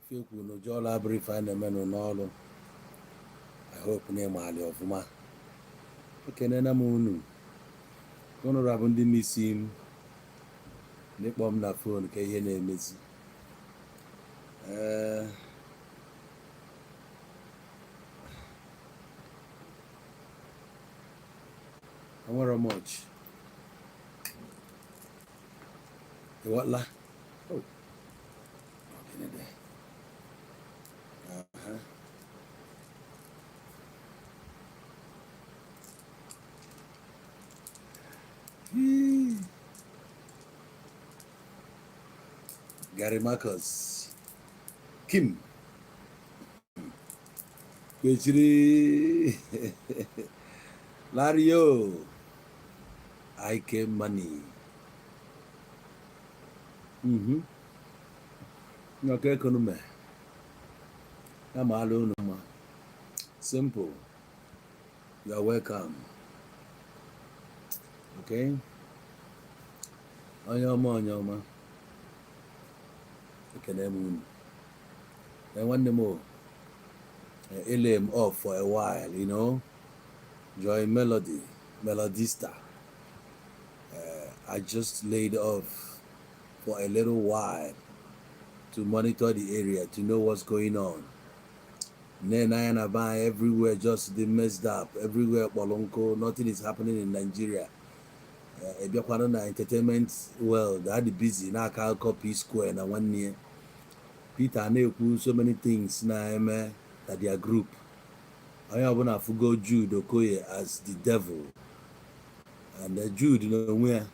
Fake no jola brief and men no. I hope name Ali of Ma. Okay, Nana Moon. Gonna rabun the missing. Nick bomb na phone, Kayan Messi. I wonder much. What la? Oh, okay, there. Gary Marcus. Kim. Kwechiri. Lario. IK money. Okay, economy. I'm alone. Simple. You are welcome. Okay? Onyoma. Okay, then one more. Lay him off for a while, you know. Joy Melodista. I just laid off for a little while to monitor the area, to know what's going on. Then I and Abai everywhere just they messed up. Everywhere Bolonko, nothing is happening in Nigeria. Na entertainment world, they had busy. Now I can't copy square na 1 year. Peter Aneku so many things na that their group. I have to fugo Jude Okoye as the devil. And Jude, you know where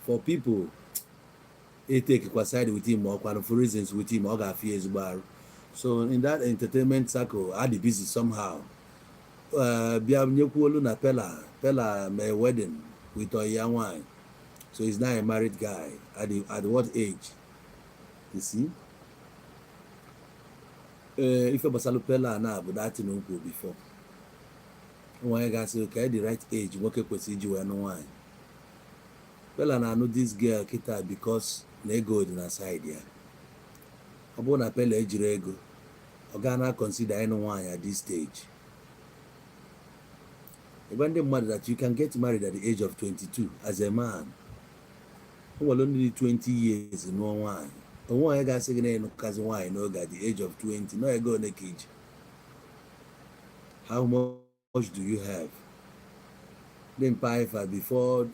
for people it take a side with him or for reasons with him or fears bar. So in that entertainment circle, I had busy somehow. Na Pella my wedding with a young wine. So he's now a married guy. At what age? You see? If a Basalo Pella now, but that no go before. One guy say, okay, the right age, work a procedure and no wine. Pella na know this girl kita because they go in a side here. About na Pella age rego. Ogana consider any wine at this stage. Even the matter that you can get married at the age of 22 as a man. Who will only 20 years in one wine. The one guy saying no cousin wine no at the age of 20. No, I go in a cage. How much do you have? Then pay for before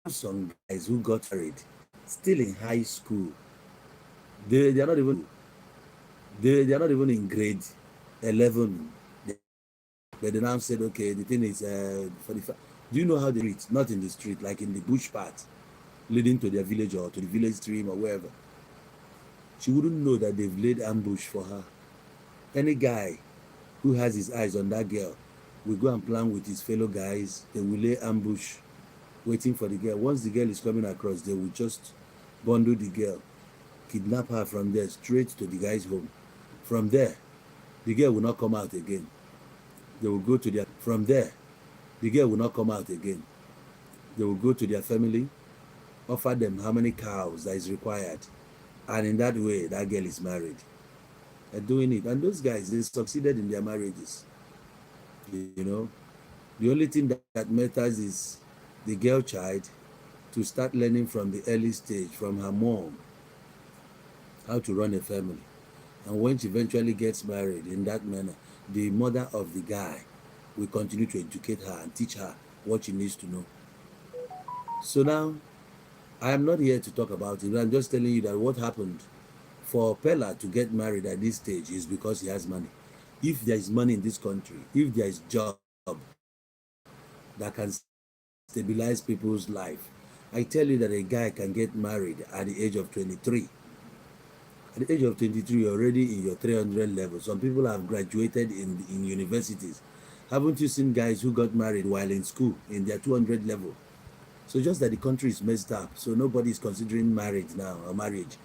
some guys who got married still in high school. They are not even in grade 11. But they now said, okay, the thing is 45. Do you know how they reach? Not in the street, like in the bush part leading to their village or to the village stream or wherever. She wouldn't know that they've laid ambush for her. Any guy who has his eyes on that girl will go and plan with his fellow guys. They will lay ambush waiting for the girl. Once the girl is coming across, they will just bundle the girl, kidnap her from there straight to the guy's home. From there, the girl will not come out again. They will go to their, from there, the girl will not come out again. They will go to their family, offer them how many cows that is required, and in that way, that girl is married. They're doing it. And those guys, they succeeded in their marriages. You know, the only thing that matters is the girl child to start learning from the early stage, from her mom, how to run a family. And when she eventually gets married in that manner, the mother of the guy will continue to educate her and teach her what she needs to know. So now, I am not here to talk about it. I'm just telling you that what happened for Pella to get married at this stage is because he has money. If there is money in this country, if there is job that can stabilize people's life, I tell you that a guy can get married at the age of 23. At the age of 23, you're already in your 300 level. Some people have graduated in universities. Haven't you seen guys who got married while in school in their 200 level? So just that the country is messed up. So nobody is considering marriage now or marriage.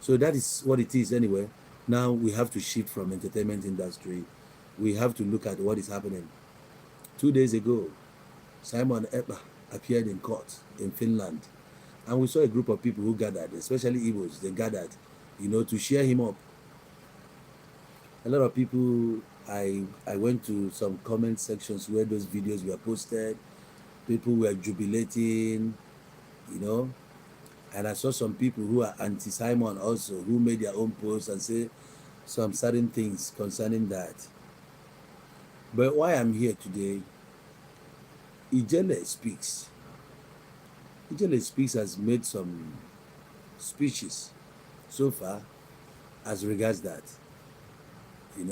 So that is what it is anyway. Now we have to shift from entertainment industry. We have to look at what is happening. 2 days ago, Simon Epa appeared in court in Finland. And we saw a group of people who gathered, especially Igbos, they gathered, to cheer him up. A lot of people, I went to some comment sections where those videos were posted. People were jubilating, and I saw some people who are anti-Simon also, who made their own posts and say some certain things concerning that. But why I'm here today, Ijele Speaks. Ijele Speaks has made some speeches so far as regards that, and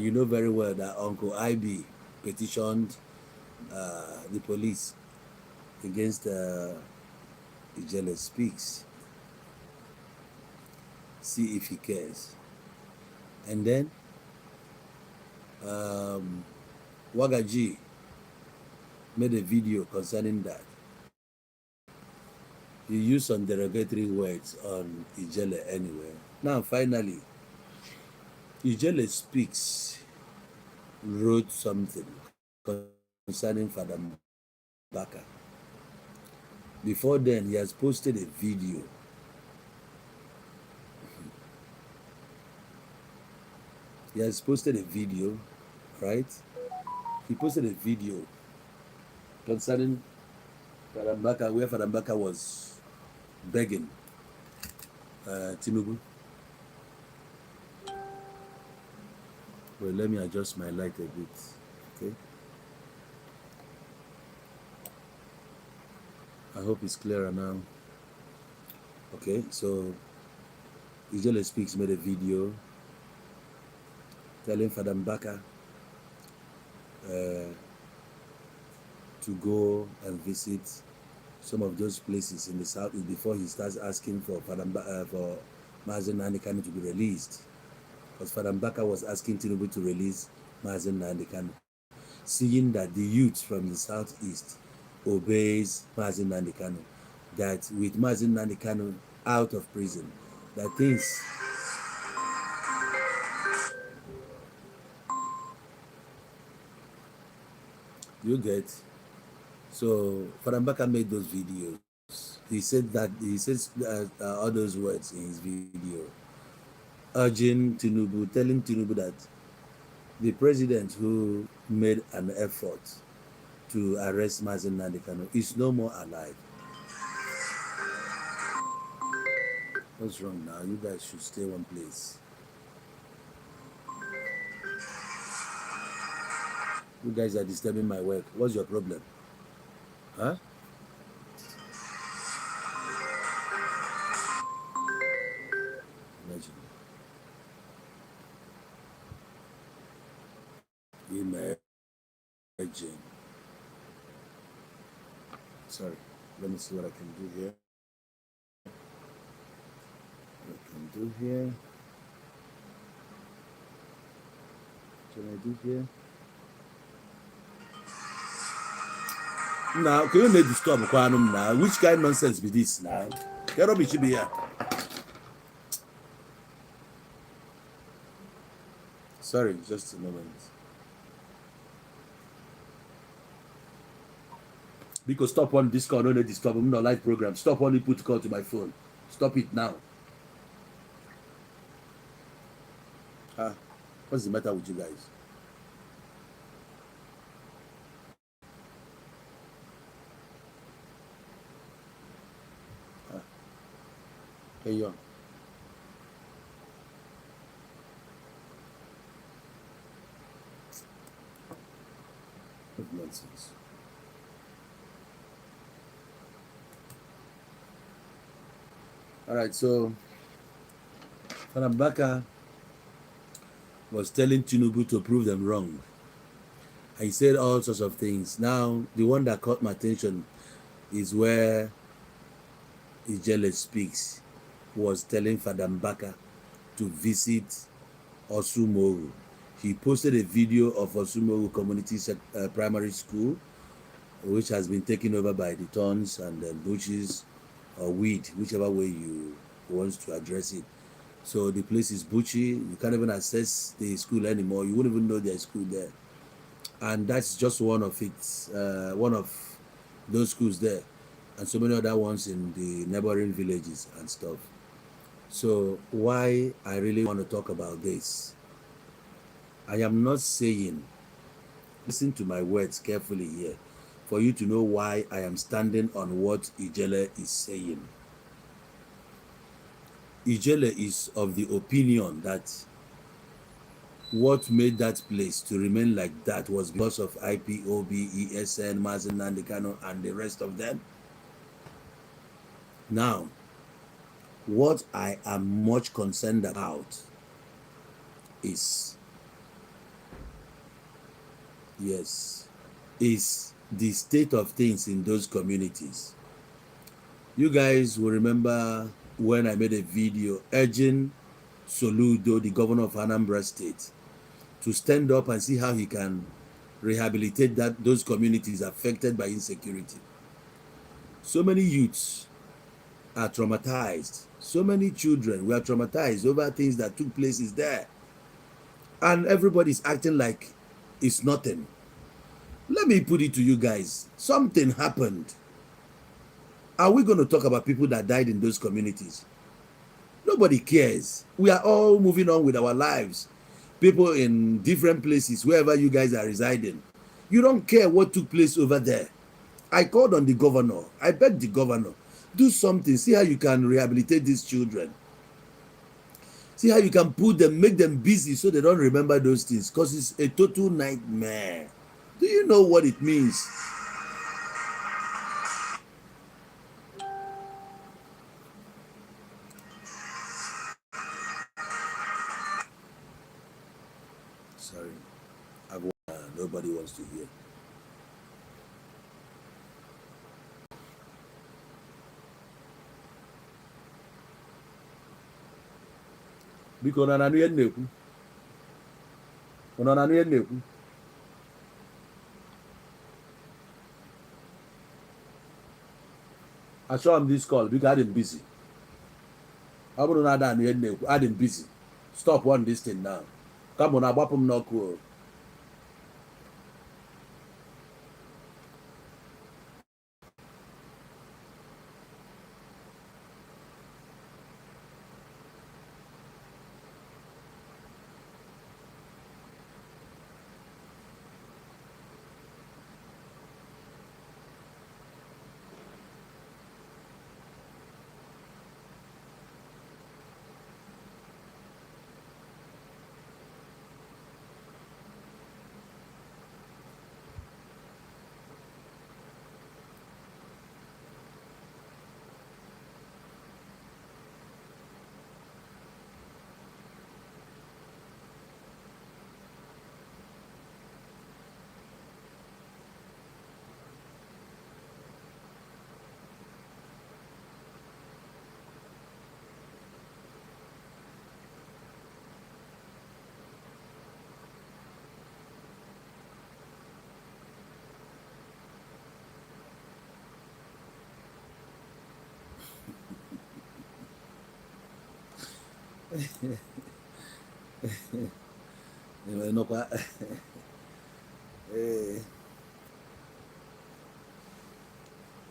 you know very well that Uncle IB petitioned the police against Ijele Speaks. See if he cares. And then Wagaji made a video concerning that. He used some derogatory words on Ijele anyway. Now finally, Ijele Speaks wrote something concerning Father MBAKA. Before then, he has posted a video. He has posted a video, right? He posted a video concerning Father MBAKA, where Father MBAKA was begging Tinubu. Well, let me adjust my light a bit, okay? I hope it's clearer now. Okay, so Ijele Speaks made a video telling Father MBAKA to go and visit some of those places in the south before he starts asking for for Mazen Nnamdi Kanu to be released. Because Father MBAKA was asking Tinubu to release Mazen Nnamdi Kanu, seeing that the youth from the southeast obeys Mazen Nnamdi Kanu, that with Mazen Nnamdi Kanu out of prison, that things you get. So Father MBAKA made those videos. He says all those words in his video, urging Tinubu, telling Tinubu that the president who made an effort to arrest Mazen Nnamdi Kanu is no more alive. What's wrong now? You guys should stay one place. You guys are disturbing my work. What's your problem? Huh? Imagine. Imagine. Sorry. Let me see what I can do here. What I can do here. What can I do here? Now, can you make this stop now? Which kind of nonsense be this now? Get up, it should be here. Sorry, just a moment. Because stop on this call, don't let this stop. I'm not live program. Stop on the put call to my phone. Stop it now. What's the matter with you guys? Hey, yo. What nonsense. All right, so Father MBAKA was telling Tinubu to prove them wrong. And he said all sorts of things. Now, the one that caught my attention, is where Ijele speaks, was telling Father MBAKA to visit ORSUMOGHU. He posted a video of ORSUMOGHU Community Primary School, which has been taken over by the thorns and bushes or weed, whichever way you want to address it. So the place is butchy. You can't even access the school anymore. You wouldn't even know there's school there. And that's just one of those schools there, and so many other ones in the neighboring villages and stuff. So why I really want to talk about this, I am not saying, listen to my words carefully here, for you to know why I am standing on what Ijele is saying. Ijele is of the opinion that what made that place to remain like that was because of IPOB, ESN, Mazen Nandekano, and the rest of them. Now, what I am much concerned about is, is the state of things in those communities. You guys will remember when I made a video urging Soludo, the governor of Anambra State, to stand up and see how he can rehabilitate those communities affected by insecurity. So many youths are traumatized. So many children were traumatized over things that took places there. And everybody's acting like it's nothing. Let me put it to you guys. Something happened. Are we going to talk about people that died in those communities? Nobody cares. We are all moving on with our lives. People in different places, wherever you guys are residing. You don't care what took place over there. I called on the governor. I begged the governor, do something. See how you can rehabilitate these children. See how you can put them, make them busy so they don't remember those things, because it's a total nightmare. Do you know what it means? Sorry, nobody wants to hear. Biko na nanu yen nekwu. Una nanu yen nekwu. I saw him this call because I didn't busy. I bụrụ na ada anu yen nekwu, I didn't busy. Stop one this thing now. Come on, agbapụ m n'ọkụ.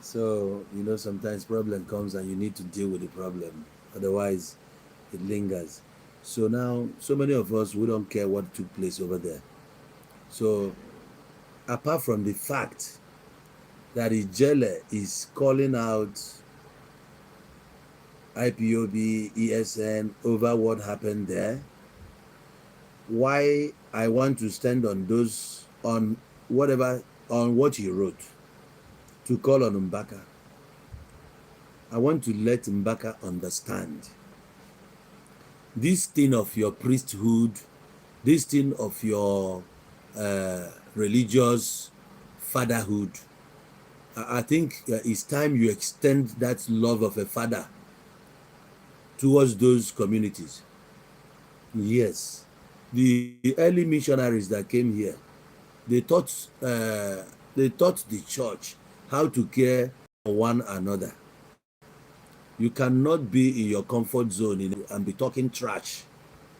So, sometimes problem comes and you need to deal with the problem. Otherwise, it lingers. So now, so many of us, we don't care what took place over there. So, apart from the fact that Ijele is calling out IPOB, ESN over what happened there, why I want to stand on what he wrote, to call on MBAKA. I want to let MBAKA understand this thing of your priesthood, this thing of your religious fatherhood I think it's time you extend that love of a father towards those communities. Yes, the early missionaries that came here, they taught uh, they taught the church how to care for one another. You cannot be in your comfort zone and be talking trash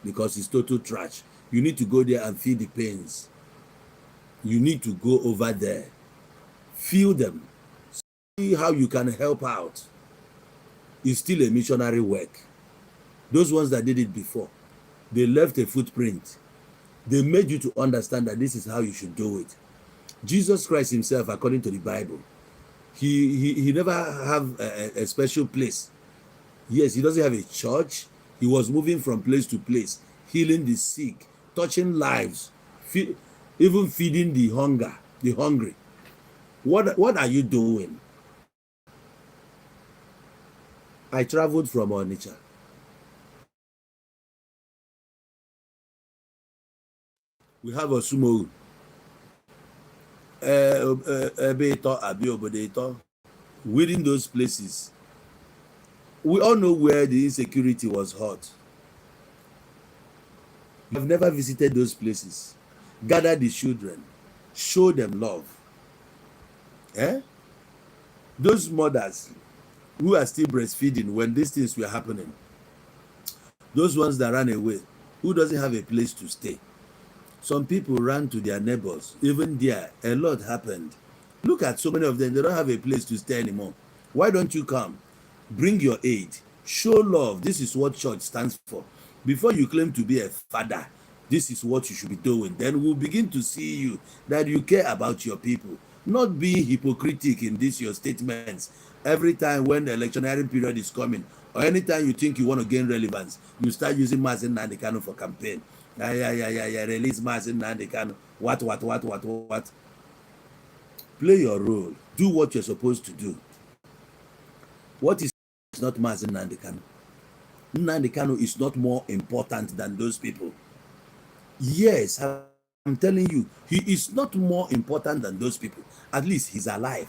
because it's total trash. You need to go there and feel the pains. You need to go over there, feel them, see how you can help out. It's still a missionary work. Those ones that did it before, they left a footprint. They made you to understand that this is how you should do it. Jesus Christ himself, according to the Bible, he never have a special place. Yes, he doesn't have a church. He was moving from place to place, healing the sick, touching lives, even feeding the hungry. What are you doing? I traveled from Onitsha. We have ORSUMOGHU. Within those places, we all know where the insecurity was hot. I've never visited those places. Gather the children, show them love. Eh? Those mothers who are still breastfeeding when these things were happening, those ones that ran away, who doesn't have a place to stay. Some people ran to their neighbors. Even there, a lot happened. Look at so many of them, they don't have a place to stay anymore. Why don't you come? Bring your aid. Show love. This is what church stands for. Before you claim to be a father, this is what you should be doing. Then we'll begin to see you that you care about your people. Not be hypocritic in this your statements. Every time when the electioneering period is coming, or anytime you think you want to gain relevance, you start using Mazi Nnamdi Kanu for campaign. Yeah, release Mazi Nnamdi Kanu. What? Play your role. Do what you're supposed to do. What is not Mazi Nnamdi Kanu? Nnamdi Kanu is not more important than those people. Yes, I'm telling you, he is not more important than those people. At least he's alive.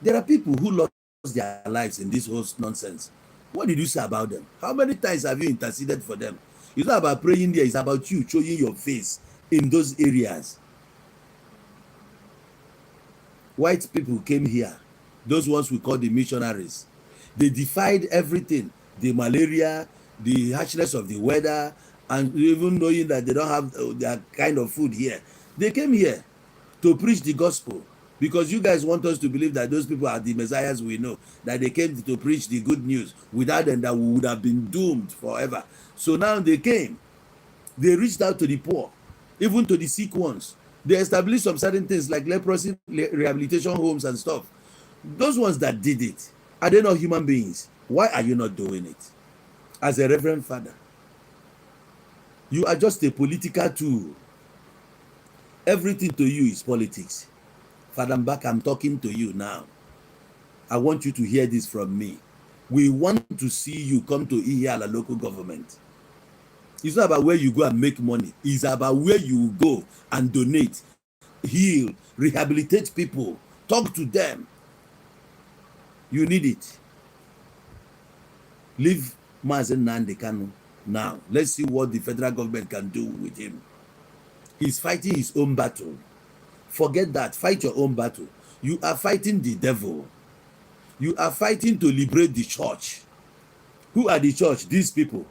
There are people who lost their lives in this whole nonsense. What did you say about them? How many times have you interceded for them? It's not about praying there, it's about you showing your face in those areas. White people came here, those ones we call the missionaries. They defied everything, the malaria, the harshness of the weather, and even knowing that they don't have their kind of food here. They came here to preach the gospel because you guys want us to believe that those people are the messiahs we know, that they came to preach the good news. Without them, that we would have been doomed forever. So now they came. They reached out to the poor, even to the sick ones. They established some certain things like leprosy rehabilitation homes and stuff. Those ones that did it, are they not human beings? Why are you not doing it? As a reverend father, you are just a political tool. Everything to you is politics. Father MBAKA, I'm talking to you now. I want you to hear this from me. We want to see you come to Ihiala local government. It's not about where you go and make money. It's about where you go and donate, heal, rehabilitate people, talk to them. You need it. Leave Mazi Nnamdi Kanu now. Let's see what the federal government can do with him. He's fighting his own battle. Forget that. Fight your own battle. You are fighting the devil. You are fighting to liberate the church. Who are the church? These people.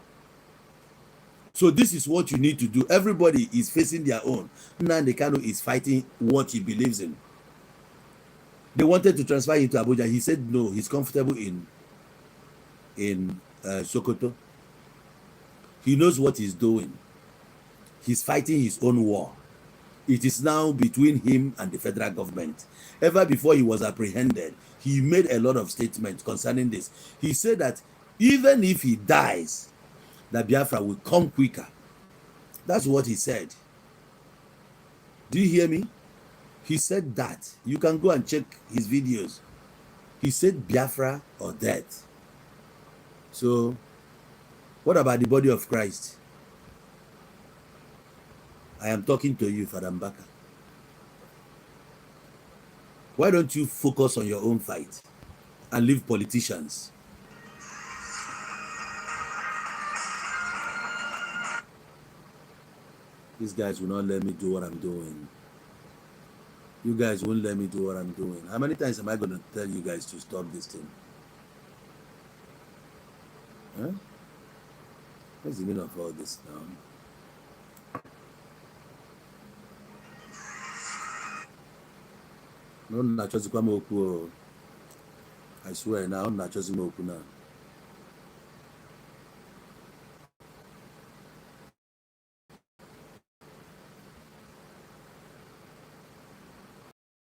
So this is what you need to do. Everybody is facing their own. Nnamdi Kanu is fighting what he believes in. They wanted to transfer him to Abuja. He said no. He's comfortable in Sokoto. He knows what he's doing. He's fighting his own war. It is now between him and the federal government. Ever before he was apprehended, he made a lot of statements concerning this. He said that even if he dies, that Biafra will come quicker. That's what he said. Do you hear me? He said that. You can go and check his videos. He said Biafra or death. So, what about the body of Christ? I am talking to you, Father MBAKA. Why don't you focus on your own fight and leave politicians? These guys will not let me do what I'm doing. You guys won't let me do what I'm doing. How many times am I going to tell you guys to stop this thing? Huh? What's the meaning of all this now? No, not just I swear now, not just now.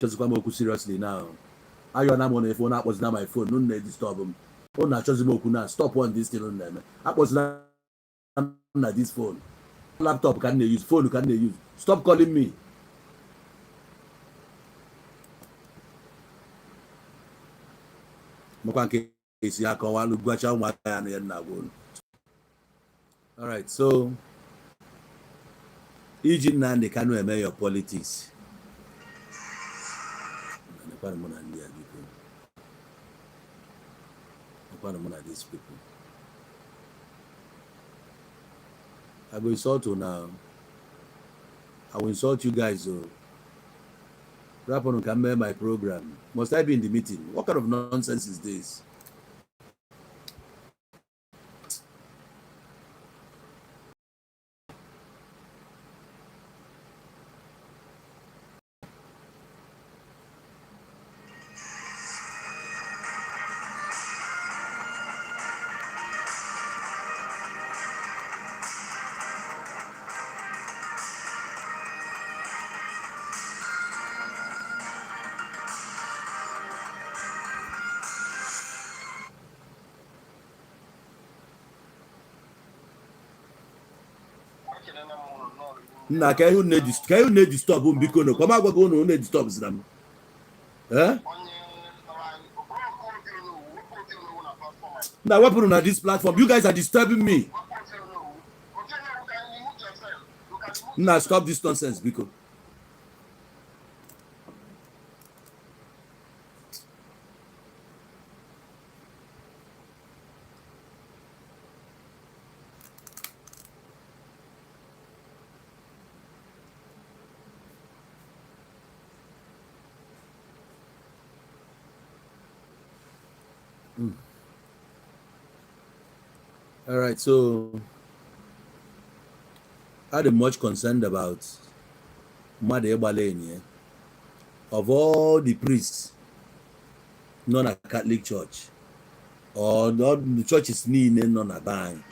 Just seriously now. I on my phone, I was not my phone, no disturb them. Oh, not just now. Stop on this thing on them. I was not this phone. Laptop can they use? Phone can they use? Stop calling me. All right, so Egypt now they can eme your politics. These people. I will insult you now. I will insult you guys. Rap on can my program. Must I be in the meeting? What kind of nonsense is this? Nna ka ihu na-edistọbụ m biko no kwama agwago unu na-edistọbụ zira m na wepụrụ na this platform. You guys are disturbing me. Nna stop this nonsense biko. All right, so I'm much concerned about Made Balenia. Of all the priests, non a Catholic church, or not the church is non a bang.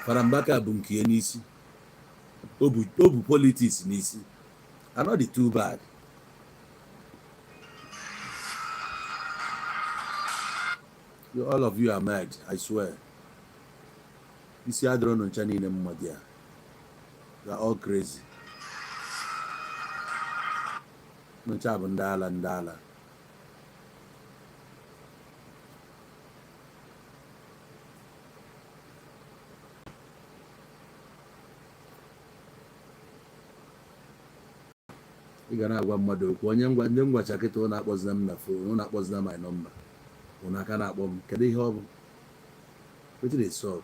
MBAKA bunkie nisi, obu politics nisi. I'm not the too bad. All of you are mad, I swear. You see, I don't know Chani in Madia. You are all crazy. No chabandala and dala. You gonna have one mother. When you watch a kid, one was them the phone, one was them my number. When I cannot bomb, can they help? What did they solve?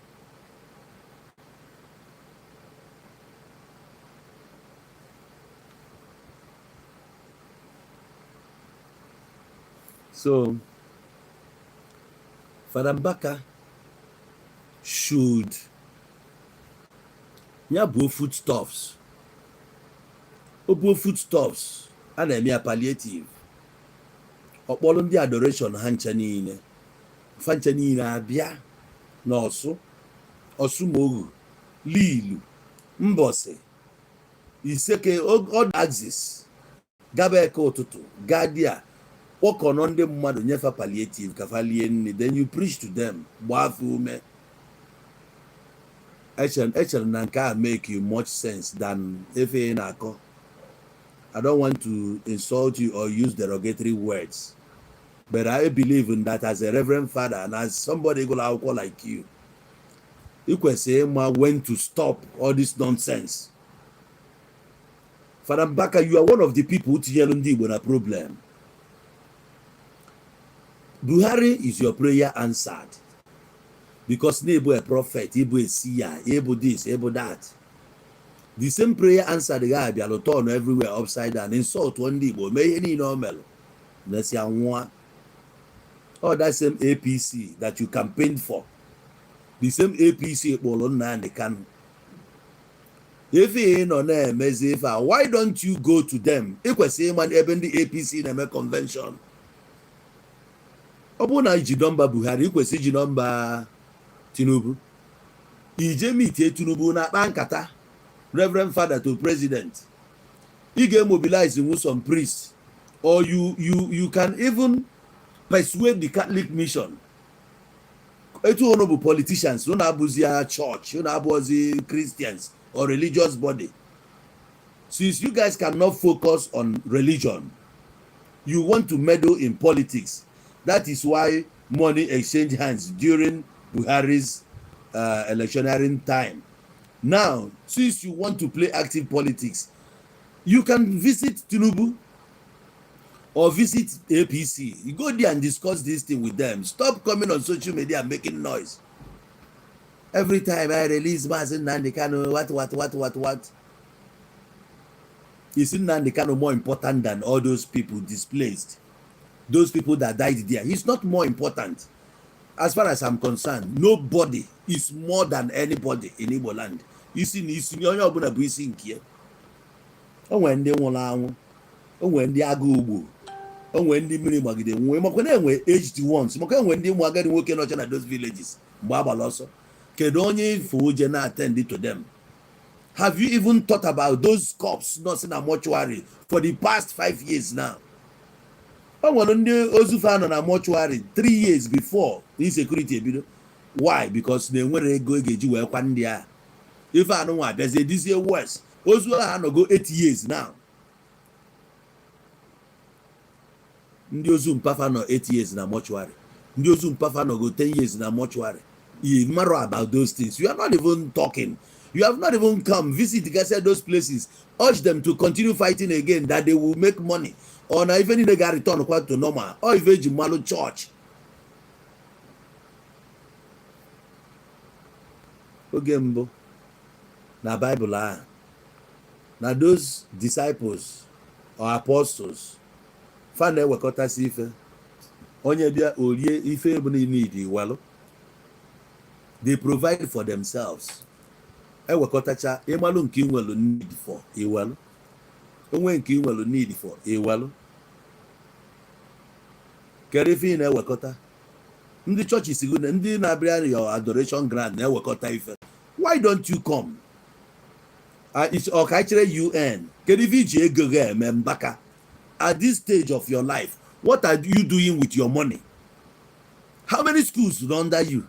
So, MBAKA should both foodstuffs. Both foodstuffs and a palliative. Okpolo ndị adoration ha ncha niile. Fancha niile abịa n'Ọsụ, ORSUMOGHU, Lilu, Mbosi, Iseke, all axis, gaba eke ụtụtụ, gadia. Work on ndị mmadụ nyefa palliative kafalie nne, then you preach to them gbafe ume. Echere na nke a make you much sense than efe na-akọ. I don't want to insult you or use derogatory words, but I believe in that as a reverend father and as somebody like you can say when to stop all this nonsense. Father MBAKA, you are one of the people who tinyere ndị Igbo na problem. Buhari is your prayer answered. Because Nebo a prophet, Ebo a seer, Ebo this, Ebo that. The same prayer answered the guy, Bialoton everywhere upside down. Insult one Igbo, may any normal. Let's say one. Oh, that same APC that you campaigned for. The same APC and they can. If you ain't on there, why don't you go to them? If we say man, even the APC in a convention. Obuna Ijidamba Buhari, if we say Ijidamba Tinubu. Ije meet Tinubu na bankata. Reverend Father to President. You get mobilizing with some priests. Or you can even persuade the Catholic mission. Etu honorable politicians, don't abuse your church, don't abuse Christians or religious body. Since you guys cannot focus on religion, you want to meddle in politics. That is why money exchange hands during Buhari's electioneering time. Now, since you want to play active politics, you can visit Tinubu or visit APC. You go there and discuss this thing with them. Stop coming on social media and making noise. Every time I release Mazen Nandekano, what? Isn't Nandekano more important than all those people displaced? Those people that died there. He's not more important. As far as I'm concerned, nobody is more than anybody in Igbo land. You see, onye ọbụla bụ isi nke ya. O nwere ndị nwụrụ anwụ, o nwere ndị agụ ugbo, o nwere ndị mmiri magide nwee, makwa na-enwe aged ones, makwa enwe ndị ụmụ agadi nwoke nọcha na those villages mgbe agbala ọsọ. Kedu onye ifo uje na-attend to them? Have you even thought about those corpses not in a mortuary for the past 5 years now? O nwere ndị ozufa nọ na mortuary 3 years before insecurity ebido. Why? Because na enwere ego eji wee kwa ndị a. If I know there's a this year worse. Ozu ha no go 8 years now. Ndị ozu mpafa no 8 years na mortuary. Ndị ozu mpafa no go 10 years na mortuary. You matter about those things. You are not even talking. You have not even come visit those places. Urge them to continue fighting again, that they will make money. Or na even if they get return to normal. Or if they malo church. Ogembo. Na Bible na those disciples or apostles fana wekọta si ife onye bịa orie ife ebe need well they provide for themselves ewekọtacha ịmalụ nke inwelu need for iwelu onwe nke inwelu need for iwelu kere ife na ewekọta ndị churches ndị na-abịa your adoration ground na ewekọta ife. Why don't you come? It's actually UN. MBAKA. At this stage of your life, what are you doing with your money? How many schools are under you?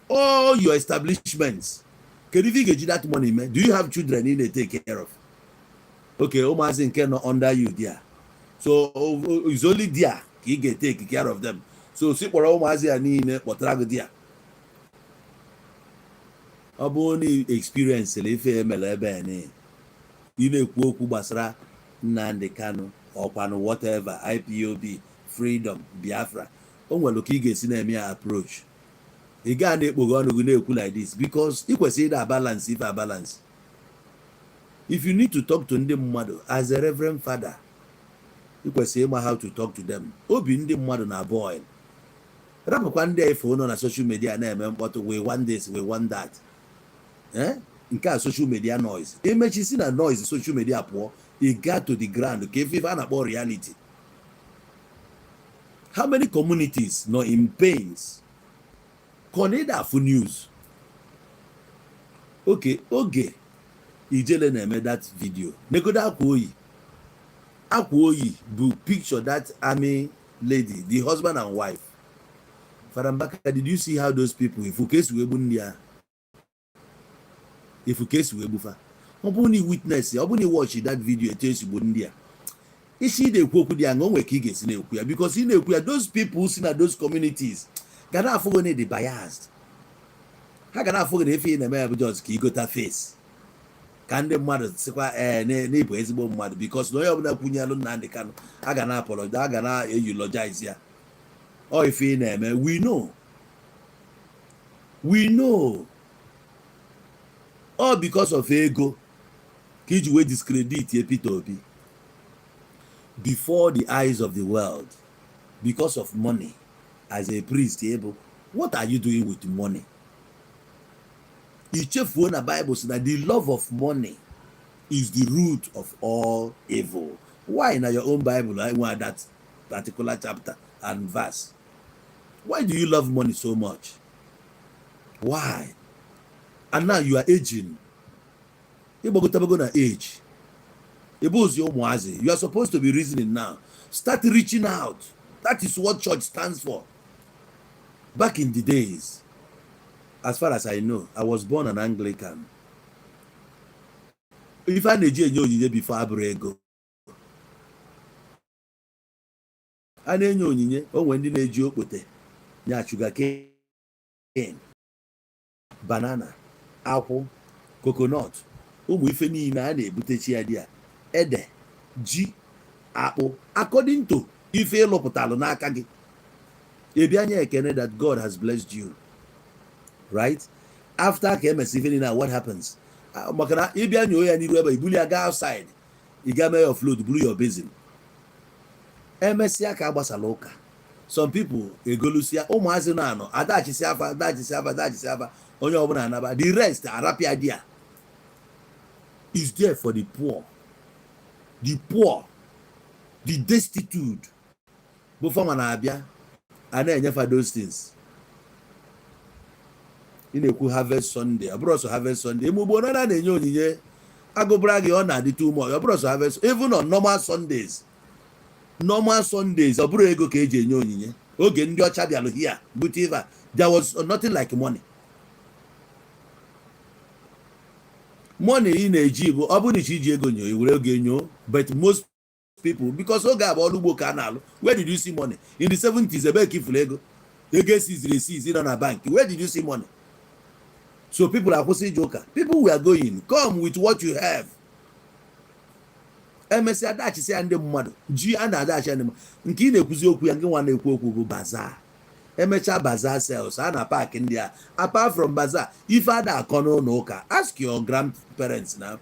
All your establishments. Can you get that money, man? Do you have children you need to take care of? Okay, Omazin cannot under you there. So it's only there you can take care of them. So see for Omazin and Potrago there. Aboni experience lefe melebe ni ine kwu okwu gbasara Nnamdi Kanu ọkwanụ whatever IPOB freedom Biafra o nwere ka ị ga-esi na-eme approach ị ga na-ekpogho ọnụ gị na-ekwu like this because ị kwesịrị ịda balance if a balance. If you need to talk to ndị mmadụ as a reverend father ị kwesịrị ịma how to talk to them. Obi ndị mmadụ na boil rapụkwa ndị ifo nọ na social media na-eme mkpọtụ we want this we want that. Nke a social media noise. Emechisi na noise social media pụọ, it got to the ground. Okay, if I about reality. How many communities no in pains? Koneda for news. Okay, Ijele na-eme that video. Negoda Akwoyi do picture that army lady, the husband and wife. Father MBAKA, did you see how those people, if you case we bundia? If you case we bufa, obuni witness, obuni watch that video, it tells you bundia. Is she the kwoku dia ngonwe kiges in Ekuya? Because in Ekuya, those people who in those communities, gana forgone the biased. How can I forget if in America just got a face? ka ndị mmadụ sikwa n'ịbụ ezigbo mmadụ, because na onye ọbụla kwunyelụ Nnamdi Kanu a ga na apologize, a ga na eulogize ya. Ọ ife ị na-eme, we know all because of ego ka iji wee discredit Peter Obi before the eyes of the world because of money. As a priest, what are you doing with money? Ichefuo na Bible says that the love of money is the root of all evil. Why in your own Bible I want that particular chapter and verse? Why do you love money so much? Why? And now you are aging. Na age. You are supposed to be reasoning now. Start reaching out. That is what church stands for. Back in the days, as far as I know, I was born an Anglican. If I knew before Abrego, I knew when the nejo kote, nya sugar cane, banana, apple, coconut, ife niile a na-ebutechi idea, ede, ji, apple, according to ife ịlụpụtalụ n'aka gị. Ebianye ekene that God has blessed you. Right? After KMS, now what happens? Makana Ebianye oya ni weba ibuli aga outside. Igame your float, blew your basin. MSC ka agbasala ụka. Some people egolusia ụmụazị na anọ adachisi afa onye ọbụla anaba. The rest arapia idea is there for the poor, the destitute. Before manabia and then for those things. In a harvest Sunday, I brought harvest Sunday. Mubona na enyo I go brag on the 2 more. I brought harvest even on normal Sundays. I brought ego keje enyo oge ndi ocha bialo here. But even there was nothing like money. Money in a jibo, abuni chiji ego nyo, you will get but most people, because Ogabo Canal, where did you see money? In the 70s, a bank if Lego, receipts in on a bank. Where did you see money? So people are pussy joker. People were going, come with what you have. MSC Adachi say and the mother, G and Adachi and Nkine Kuzoku and one Ekwoku bazaar. MSC bazaar sells and a park in there. Apart from bazaar, if I had kono noka, ask your grandparents now.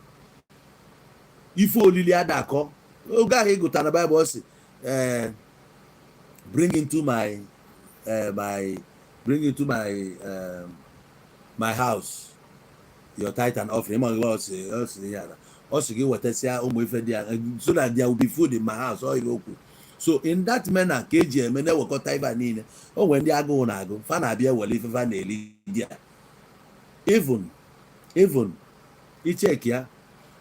If only Adako. Oga he go to the Bible say, bring into my house your tithe and offering. Also give what say so that there will be food in my house. So in that manner, KJ mene wako tithe and when they are go fana bia wali fa na eli dia. Even I check ya.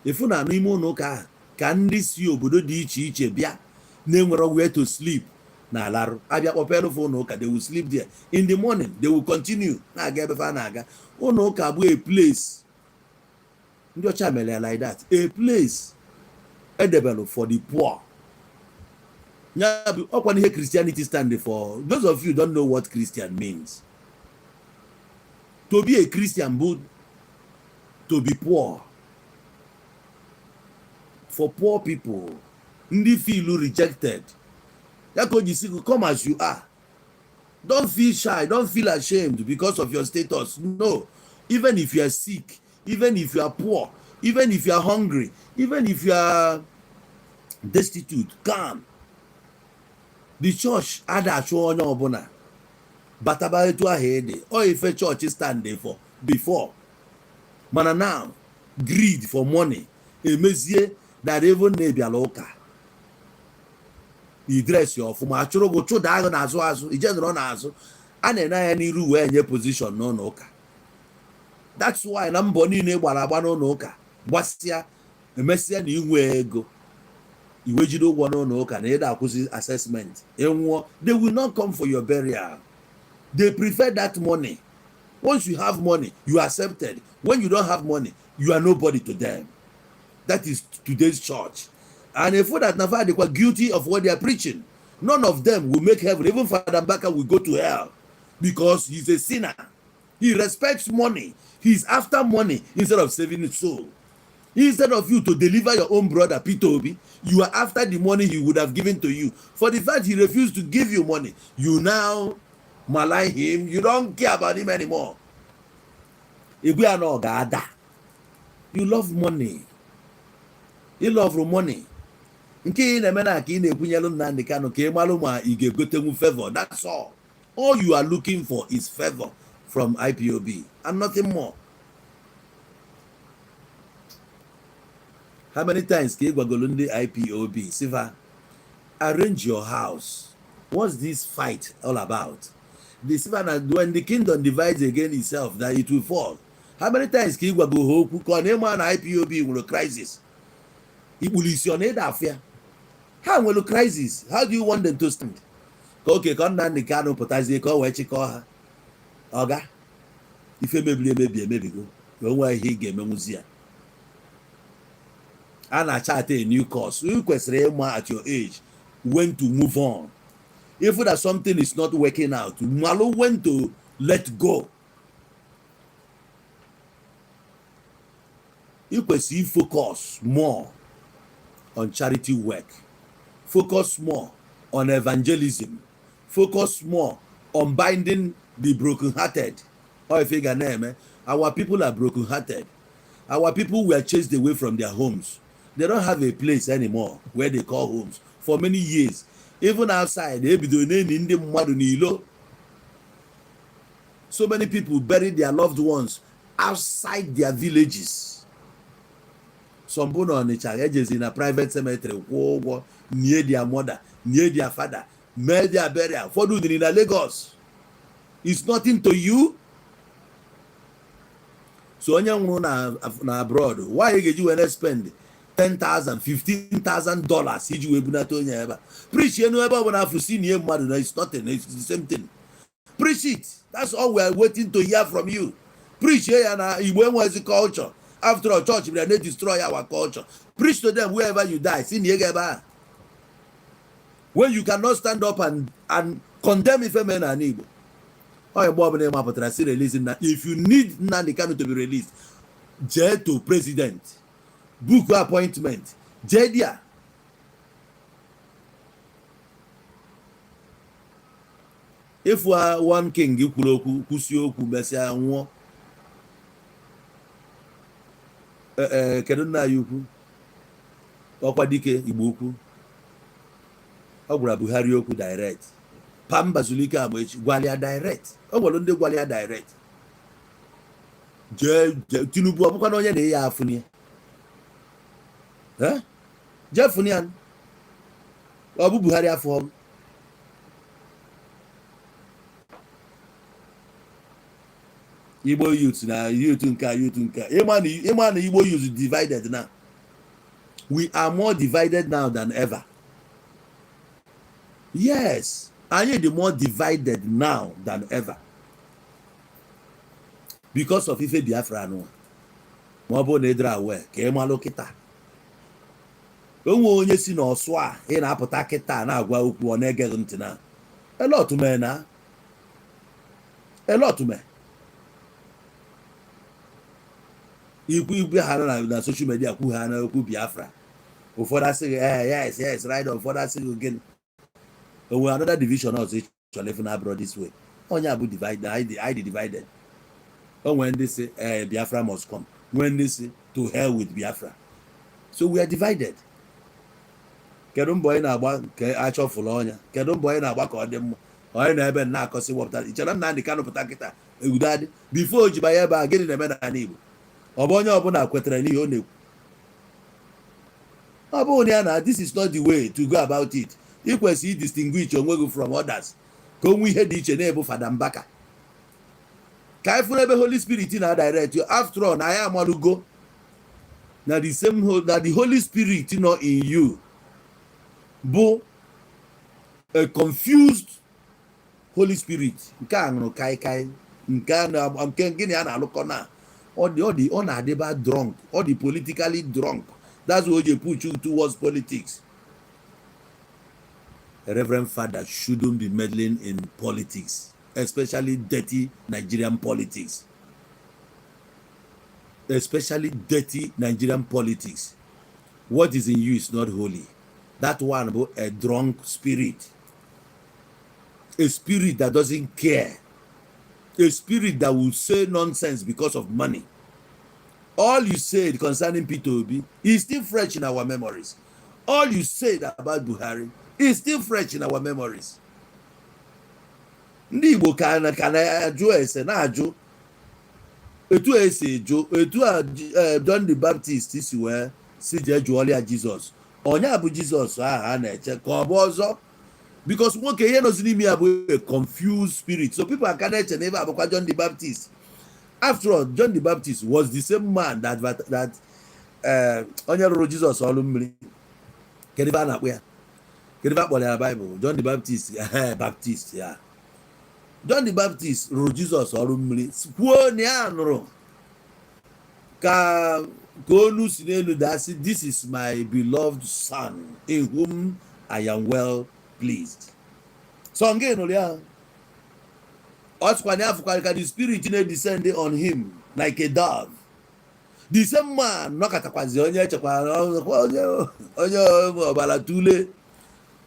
If una no imo no ka ndị si obodo dị iche iche bịa na-enwere where to sleep na alarụ abịa kpọpere ụnụ ụka. They will sleep there in the morning. They will continue na-aga ebe fa na-aga. Ụnụ ụka bụ a place ndị ọcha mere like that, a place edebelu for the poor. Ya bụ ọkwa ihe Christianity stand for. Those of you don't know what Christian means. To be a Christian but to be poor. For poor people, ndị feel rejected. Come as you are. Don't feel shy. Don't feel ashamed because of your status. No. Even if you are sick, even if you are poor, even if you are hungry, even if you are destitute, come. The church ada achọ onye ọbụla bataba etu ahụ ede or ife church stand there for before. Mana now, greed for money emezie that even na-ebiala ụka. You dress your ọfụma achụrụ gị chụda agụ n'azụ ije nọrọ n'azụ a na-ene anya n'iru wee nye position n'ụlọ ụka. That's why na mbọ niile gbara agba n'ụlọ ụka gbasịa emesịa na inwe ego iwe jide ụgwọ n'ụlọ ụka na ịda akwụsị assessment enwụọ. They will not come for your burial. They prefer that money. Once you have money, you are accepted. When you don't have money, you are nobody to them. That is today's church. And if that never they were guilty of what they are preaching, none of them will make heaven. Even Father MBAKA will go to hell because he's a sinner. He respects money. He's after money instead of saving his soul. Instead of you to deliver your own brother, Peter Obi, you are after the money he would have given to you. For the fact he refused to give you money, you now malign him. You don't care about him anymore. If we are not Gada, you love money. You love money. Nke na-eme na ka ị na-ekwunyelu Nnamdi Kanu ka ị malụ ma ị ga-egotenwu favor. That's all. All you are looking for is favor from IPOB and nothing more. How many times can you go to the IPOB? Siva, arrange your house. What's this fight all about? The Siva, when the kingdom divides again itself, that it will fall. How many times can you go to IPOB with a crisis? It will isolate that fear. How will a crisis? How do you want them to stand? Okay, come down the canoe, potassium, call where you call her. Oga, if you maybe go. Don't worry, he gave me museum. And I charted a new course. You question at your age when to move on. If that something is not working out, Malo when to let go. You can focus more on charity work. Focus more on evangelism. Focus more on binding the brokenhearted. Or if you name, our people are brokenhearted. Our people were chased away from their homes. They don't have a place anymore where they call homes for many years. Even outside, so many people buried their loved ones outside their villages. Some people on the in a private cemetery, near their mother, near their father, made their burial. For doing in Lagos, it's nothing to you. So when you're abroad, why you when spend $10,000, $15,000? Preach, you know about when I've seen you, mother. It's nothing. It's the same thing. Preach it. That's all we are waiting to hear from you. Preach here and when was the culture? After all, church, we are not destroy our culture. Preach to them wherever you die. When you cannot stand up and condemn if a man and evil. If you need Nnamdi Kanu to be released, J to president, book appointment, Jedia. If we are one king, you kuloku kusioku mesia nwo. Kedu na yuku? Okwa dike Igbo ukwu. Ogwara Buhari okwu direct. Pamba Zulika Amechi Gwalia direct. Ogwalo ndị Gwalia direct. Je Tinubu abụkwa na onye na ya afuni. Je funian. Obu Buhari afọ. Igbo youth na youth nka. Ịma na Igbo youth divided now. We are more divided now than ever. Yes. Anyị dị more divided now than ever because of ife Biafra nụ. Ma ọ bụ na ịdịra aware ka ị malụ kịta. Onwe onye si n'ọsụ a ị na-apụta kịta na-agwa okwu ọ na-egeghị ntị na. Elotume. Ikwu igwe ha na social media kwu ha na okwu Biafra. Ụfọdụ asịghị yes right on. Ụfọdụ asịghị again. We another division of it abroad this way. Only abu divided, I divided. Oh, when they say Biafra must come, when they say to hell with Biafra. So we are divided. Kedum boy na agba ke acho fulonya. Kedum boy na agba ka odem. Oy na ebe na akosi wopta. Ichara Nnamdi Kanu pụta kita. Egudadi before ojiba ba gịnị na eme na Igbo. Obonye obuna kwetere n'ihe ọ na-ekwu. Obonya na this is not the way to go about it. You can see distinguish onwe from others. Ka onwe ihe dị iche na-ebu Fada MBAKA. Ka ifu ebe Holy Spirit na direct you. After all, na ya amalugo na the same na the Holy Spirit not in you. Bụ a confused Holy Spirit. Nke anụrụ kai nke gịnị a na-alụkọ na ọ na-adịba drunk, ọ dị politically drunk. That's why they put you towards politics. A Reverend Father shouldn't be meddling in politics, especially dirty Nigerian politics. especially dirty Nigerian politics. What is in you is not holy. That one about a drunk spirit. A spirit that doesn't care. A spirit that will say nonsense because of money. All you said concerning P2B is still fresh in our memories. All you said about Buhari is still fresh in our memories. Ndị Igbo ka na-ajụ ese na-ajụ etu esi jụ etu a John the Baptist si wee si jee jụọlia Jizọs. Onye bụ Jizọs ahụ a na-eche ka ọ bụ ọzọ, because nwoke ihe nọzi n'ime ya bụ a confused spirit, so people aka na-eche na ebe abụkwa John the Baptist. After all, John the Baptist was the same man that onye rụrụ Jizọs ọrụ mmiri. Kedu ebe a na-akpọ ya? Kedu ebe a kpọrọ ya Bible? John the Baptist, Baptist ya. John the Baptist rụrụ Jizọs ọrụ mmiri, kwuo na ya nụrụ ka onu si n'elu dasị, this is my beloved son in whom I am well pleased. So nke nụrụ ya, ọ sịkwa na afụkwa ka the spirit na-descend on him like a dove. The same man nọkatakwazi onye echekwara onye ọbara tule,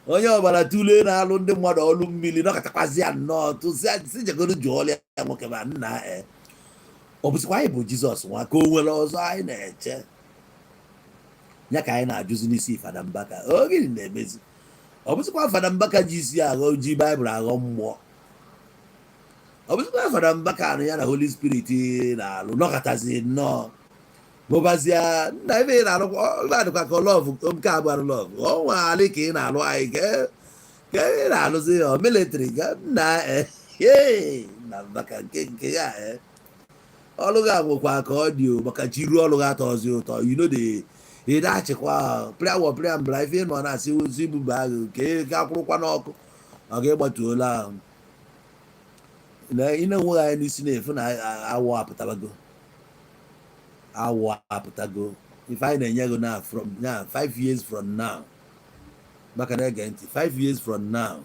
onye ọbara tule na-alụ ndị mmadụ ọlụ mmiri nọkatakwazi ya nnọọ tụsi jegoro jụọlịa ya nwoke ma nna ọ bụsịkwa anyị bụ Jizọs nwa ka o nwere ọzọ anyị na-eche ya ka anyị na-ajụzi n'isi Fada Mbaka oge na-emezi. Ọ bụsịkwa Fada Mbaka ji isi aghọ ji Baịbụl aghọ mmụọ. Ọ bụsịkwa Fada Mbaka anụ ya na Holy Spirit na-alụ nọkatazi nnọọ bụbazia nna ebe ị na-alụkwa ka lọvụ nke abụ arụ lọvụ ọnwa alị ka ị na-alụ anyị ka ị na-alụzi ọ militri ga nna na Mbaka nke ya ọlụ gị agwụkwa ka ọ dị maka chiru ọlụ gị atọzi ụtọ ị na-achịkwa pịa mbra ife nọ na-asị ozi ibuba agụ ka ị ga-akwụrụkwa n'ọkụ ọ ga-egbatuola ahụ na ị na-enweghị anyị n'isi na-efu na awọ apụtago ife anyị na-enye gị na from now 5 years from now, maka na-ege ntị 5 years from now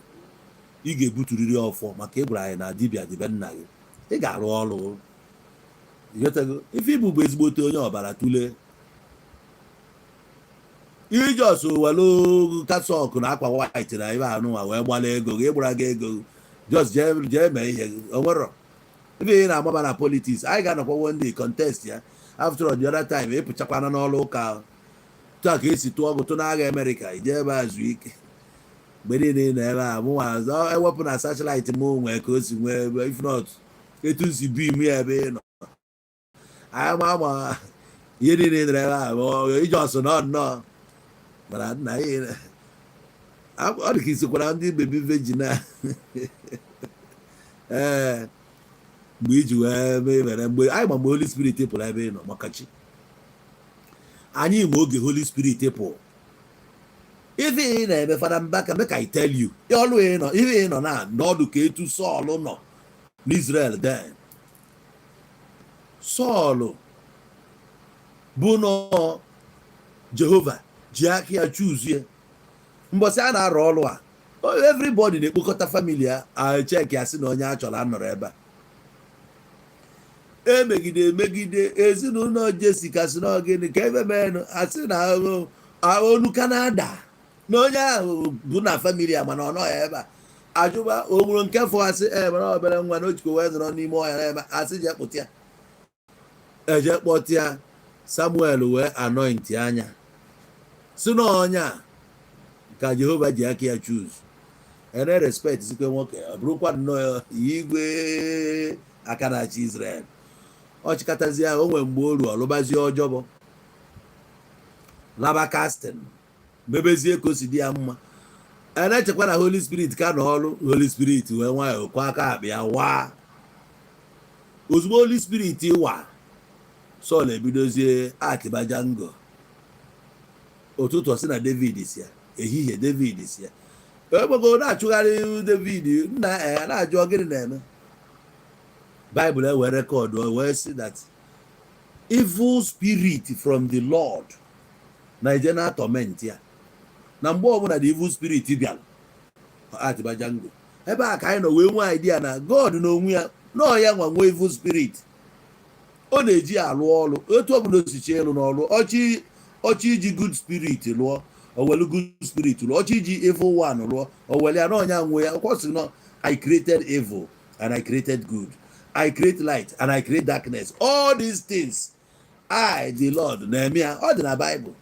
ị ga-ebuturiri ọfọ maka ị gwara anyị na dibịa dịbe nna gị, ị ga-arụ ọrụ ife ibu bụ ezigbote onye ọbara tule ijos welu kasọkụ na akwa white na ibe anụnwa wee gbala ego gị ịgbara gị ego just jee mee ihe gị onwero ife ị na-agbaba na politics. Anyị ga-anọkwa one day contest ya, after all the other time ịpụchakwana n'ọrụ ụka taa ka esi tụọ ọgụ tụ n'agha Amerịka ije ebe a zuo ike mgbe niile na ebe a mụnwa ewepụ na satellite m nwee ka o si nwee ebe if not etu si bim ya ebe ị nọ ama ihe niile dere ebe a ije ọsọ nọ nnọọ mana nna ọ dị ka isikwara ndị bebi vejin a mgbe iji wee mere mgbe anyị ma mgbe Holy Spirit pụrụ ebe ị nọ maka chi anyị ma oge Holy Spirit pụ ife ị na-eme Fada Mbaka make I tell you ọlụ ị nọ ife ị nọ na n'ọdụ ka etu Sọl nọ n'Israel then. Sọl bụ nọ Jehova ji aka ya chuzie mbọsị a na-arụ ọrụ a everybody na-ekpokọta famili ya cheki asị na onye a chọrọ anọrọ ebe a emegide ezinụlọ Jessica sị na gịnị ka ebe menụ asị na olu Kanada na onye ahụ bụ na famili ya mana ọ nọghị ebe a ajụba o nwere nke fọ asị mana obere nwa na ochiko wee nọrọ n'ime ọhịa n'ebe asị je kpụta ya eje kpọta ya Samuel wee anointi anya si na ọnya ka Jehova ji aka ya choose ene respect sikwe nwoke ọ bụrụkwa nnọọ igwe aka na-achị Israel ọ chịkatazi ya o nwee mgbe o ruo ọlụbazie ọjọbọ laba casting mebezie ka o si dị ya mma na-echekwa na Holy Spirit ka nọ ọrụ Holy Spirit wee nwayọọ kwa aka akpa ya waa ozugbo Holy Spirit wa Sọl ebidozie akibajango ụtụtụ si na David si ya ehihie David si ya egbego na-achụgharị David nna na-ajụ gịnị na-eme Bible wee rekọdụ wee sị that evil spirit from the Lord na-eje na torment ya na mgbe ọbụla the evil spirit bịara atibajango ebe a ka anyị nọ wee nwee idea na God n'onwe ya nọọ ya nwa nwee evil spirit ọ na-eji alụ ọrụ otu ọ bụla osichi elu n'ọrụ ọchị iji good spirit lụọ owelu good spirit lụọ ọchị iji evil one lụọ owelu ya n'ọnya nwe ya kwọsị nọ I created evil and I created good. I create light and I create darkness. All these things I the Lord na-eme ya ọ dị na Bible.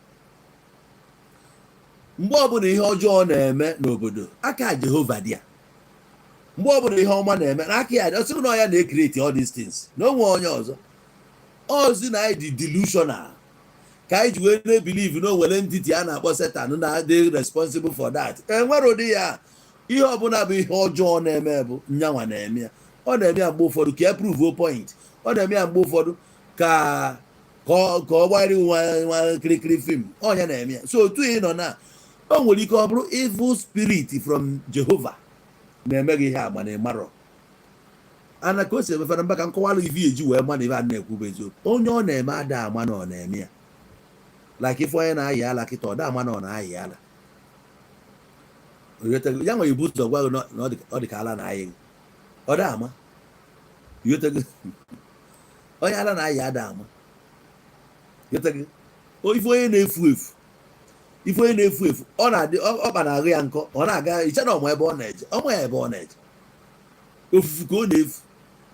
Mgbe ọbụla ihe ọjọọ na-eme n'obodo aka Jehova dị ya. Mgbe ọbụla ihe ọma na-eme n'aka ya ọ sịrị na ya na-ekreti all these things na onwe onye ọzọ ozi na anyị dị delusional ka anyị ji wee na-ebelieve na o nwere entity a na-akpọ Satan na-adị responsible for that. Enwere ụdị ya ihe ọbụla bụ ihe ọjọọ na-eme bụ nyanwa na-eme ya ọ na-eme ya mgbe ụfọdụ ka e prove point ọ na-eme ya mgbe ụfọdụ ka ọ gbara nwa kirikiri fim onye na-eme ya so otu ị nọ na o nwere ike ọ bụrụ evil spirit from Jehova na-eme gị ihe agba na ịmarọ ana ka o si emefere mba ka nkọwalụ ivi eji wee ma na ibe a na-ekwu bụ eziokwu onye ọ na-eme ada ama na ọ na-eme ya like ife onye na-ayị ala kịta ọ da ama na ọ na-ayị ala ya nwere ibu ụzọ gwa gị na ọ dị ka ala na-ayị gị ọ da ama onye ala na-ayị ada ama ife onye na-efu efu ife onye na-efu efu ọ na-adị ọkpa na-agụ ya nkọ ọ na-aga iche na ọma ebe ọ na-eje ọma ya ebe ọ na-eje ofufu ka ọ na-efu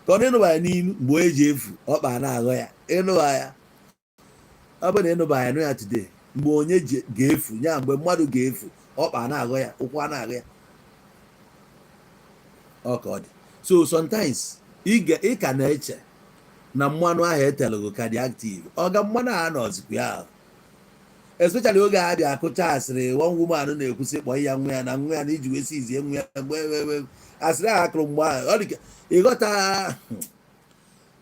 ka ọ na-ịnụba ya n'ilu mgbe onye ji efu ọkpa na-aghọ ya ịnụba ya ọ bụ na ịnụba ya nụ ya today mgbe onye ga-efu ya mgbe mmadụ ga-efu ọkpa na-aghọ ya ụkwụ a na-aghọ ya ọ ka ọ dị so sometimes ị ka na-eche na mmanụ ahụ etelụgụ ka dị active ọ ga mmanụ ahụ nọzikwa ya ahụ especially oge a bịa akụcha asịrị one woman na-ekwusị kpọ ya nwa ya na nwa ya na iji wee si izie nwa ya mgbe asịrị ahụ akụrụ mgbe ahụ ọ dị ka ịghọta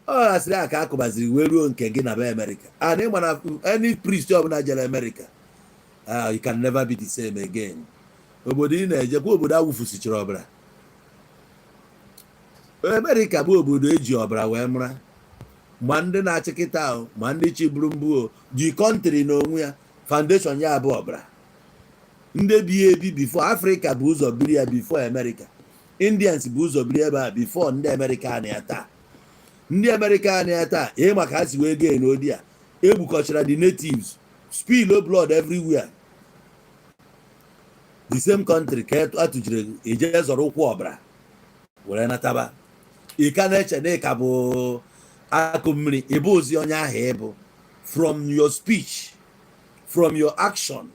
ọ asịrị ahụ ka akụbaziri wee ruo nke gị na be America and ịma na any priest ọbụla jere America you can never be the same again. Obodo ị na-ejekwa obodo awụfusichara ọbara America bụ obodo eji ọbara wee mara ma ndị na-achị kịta ahụ ma ndị chiburu mbụ ji kọntrị n'onwe ya foundation ya bụ ọbara ndị bi ebi before Africa bụ ụzọ biri ya before America Indians bụ ụzọ biri ebe a before ndị America na ya taa ndị America na ya taa ihe maka ha si wee gee n'odi a egbukọchara the natives spill blood everywhere the same country ka atụjiri eje zọrọ ụkwụ ọbara were nataba ị ka na-eche na ịka bụ akụ mmiri ịbụ ozi onye ahụ ịbụ from your speech from your action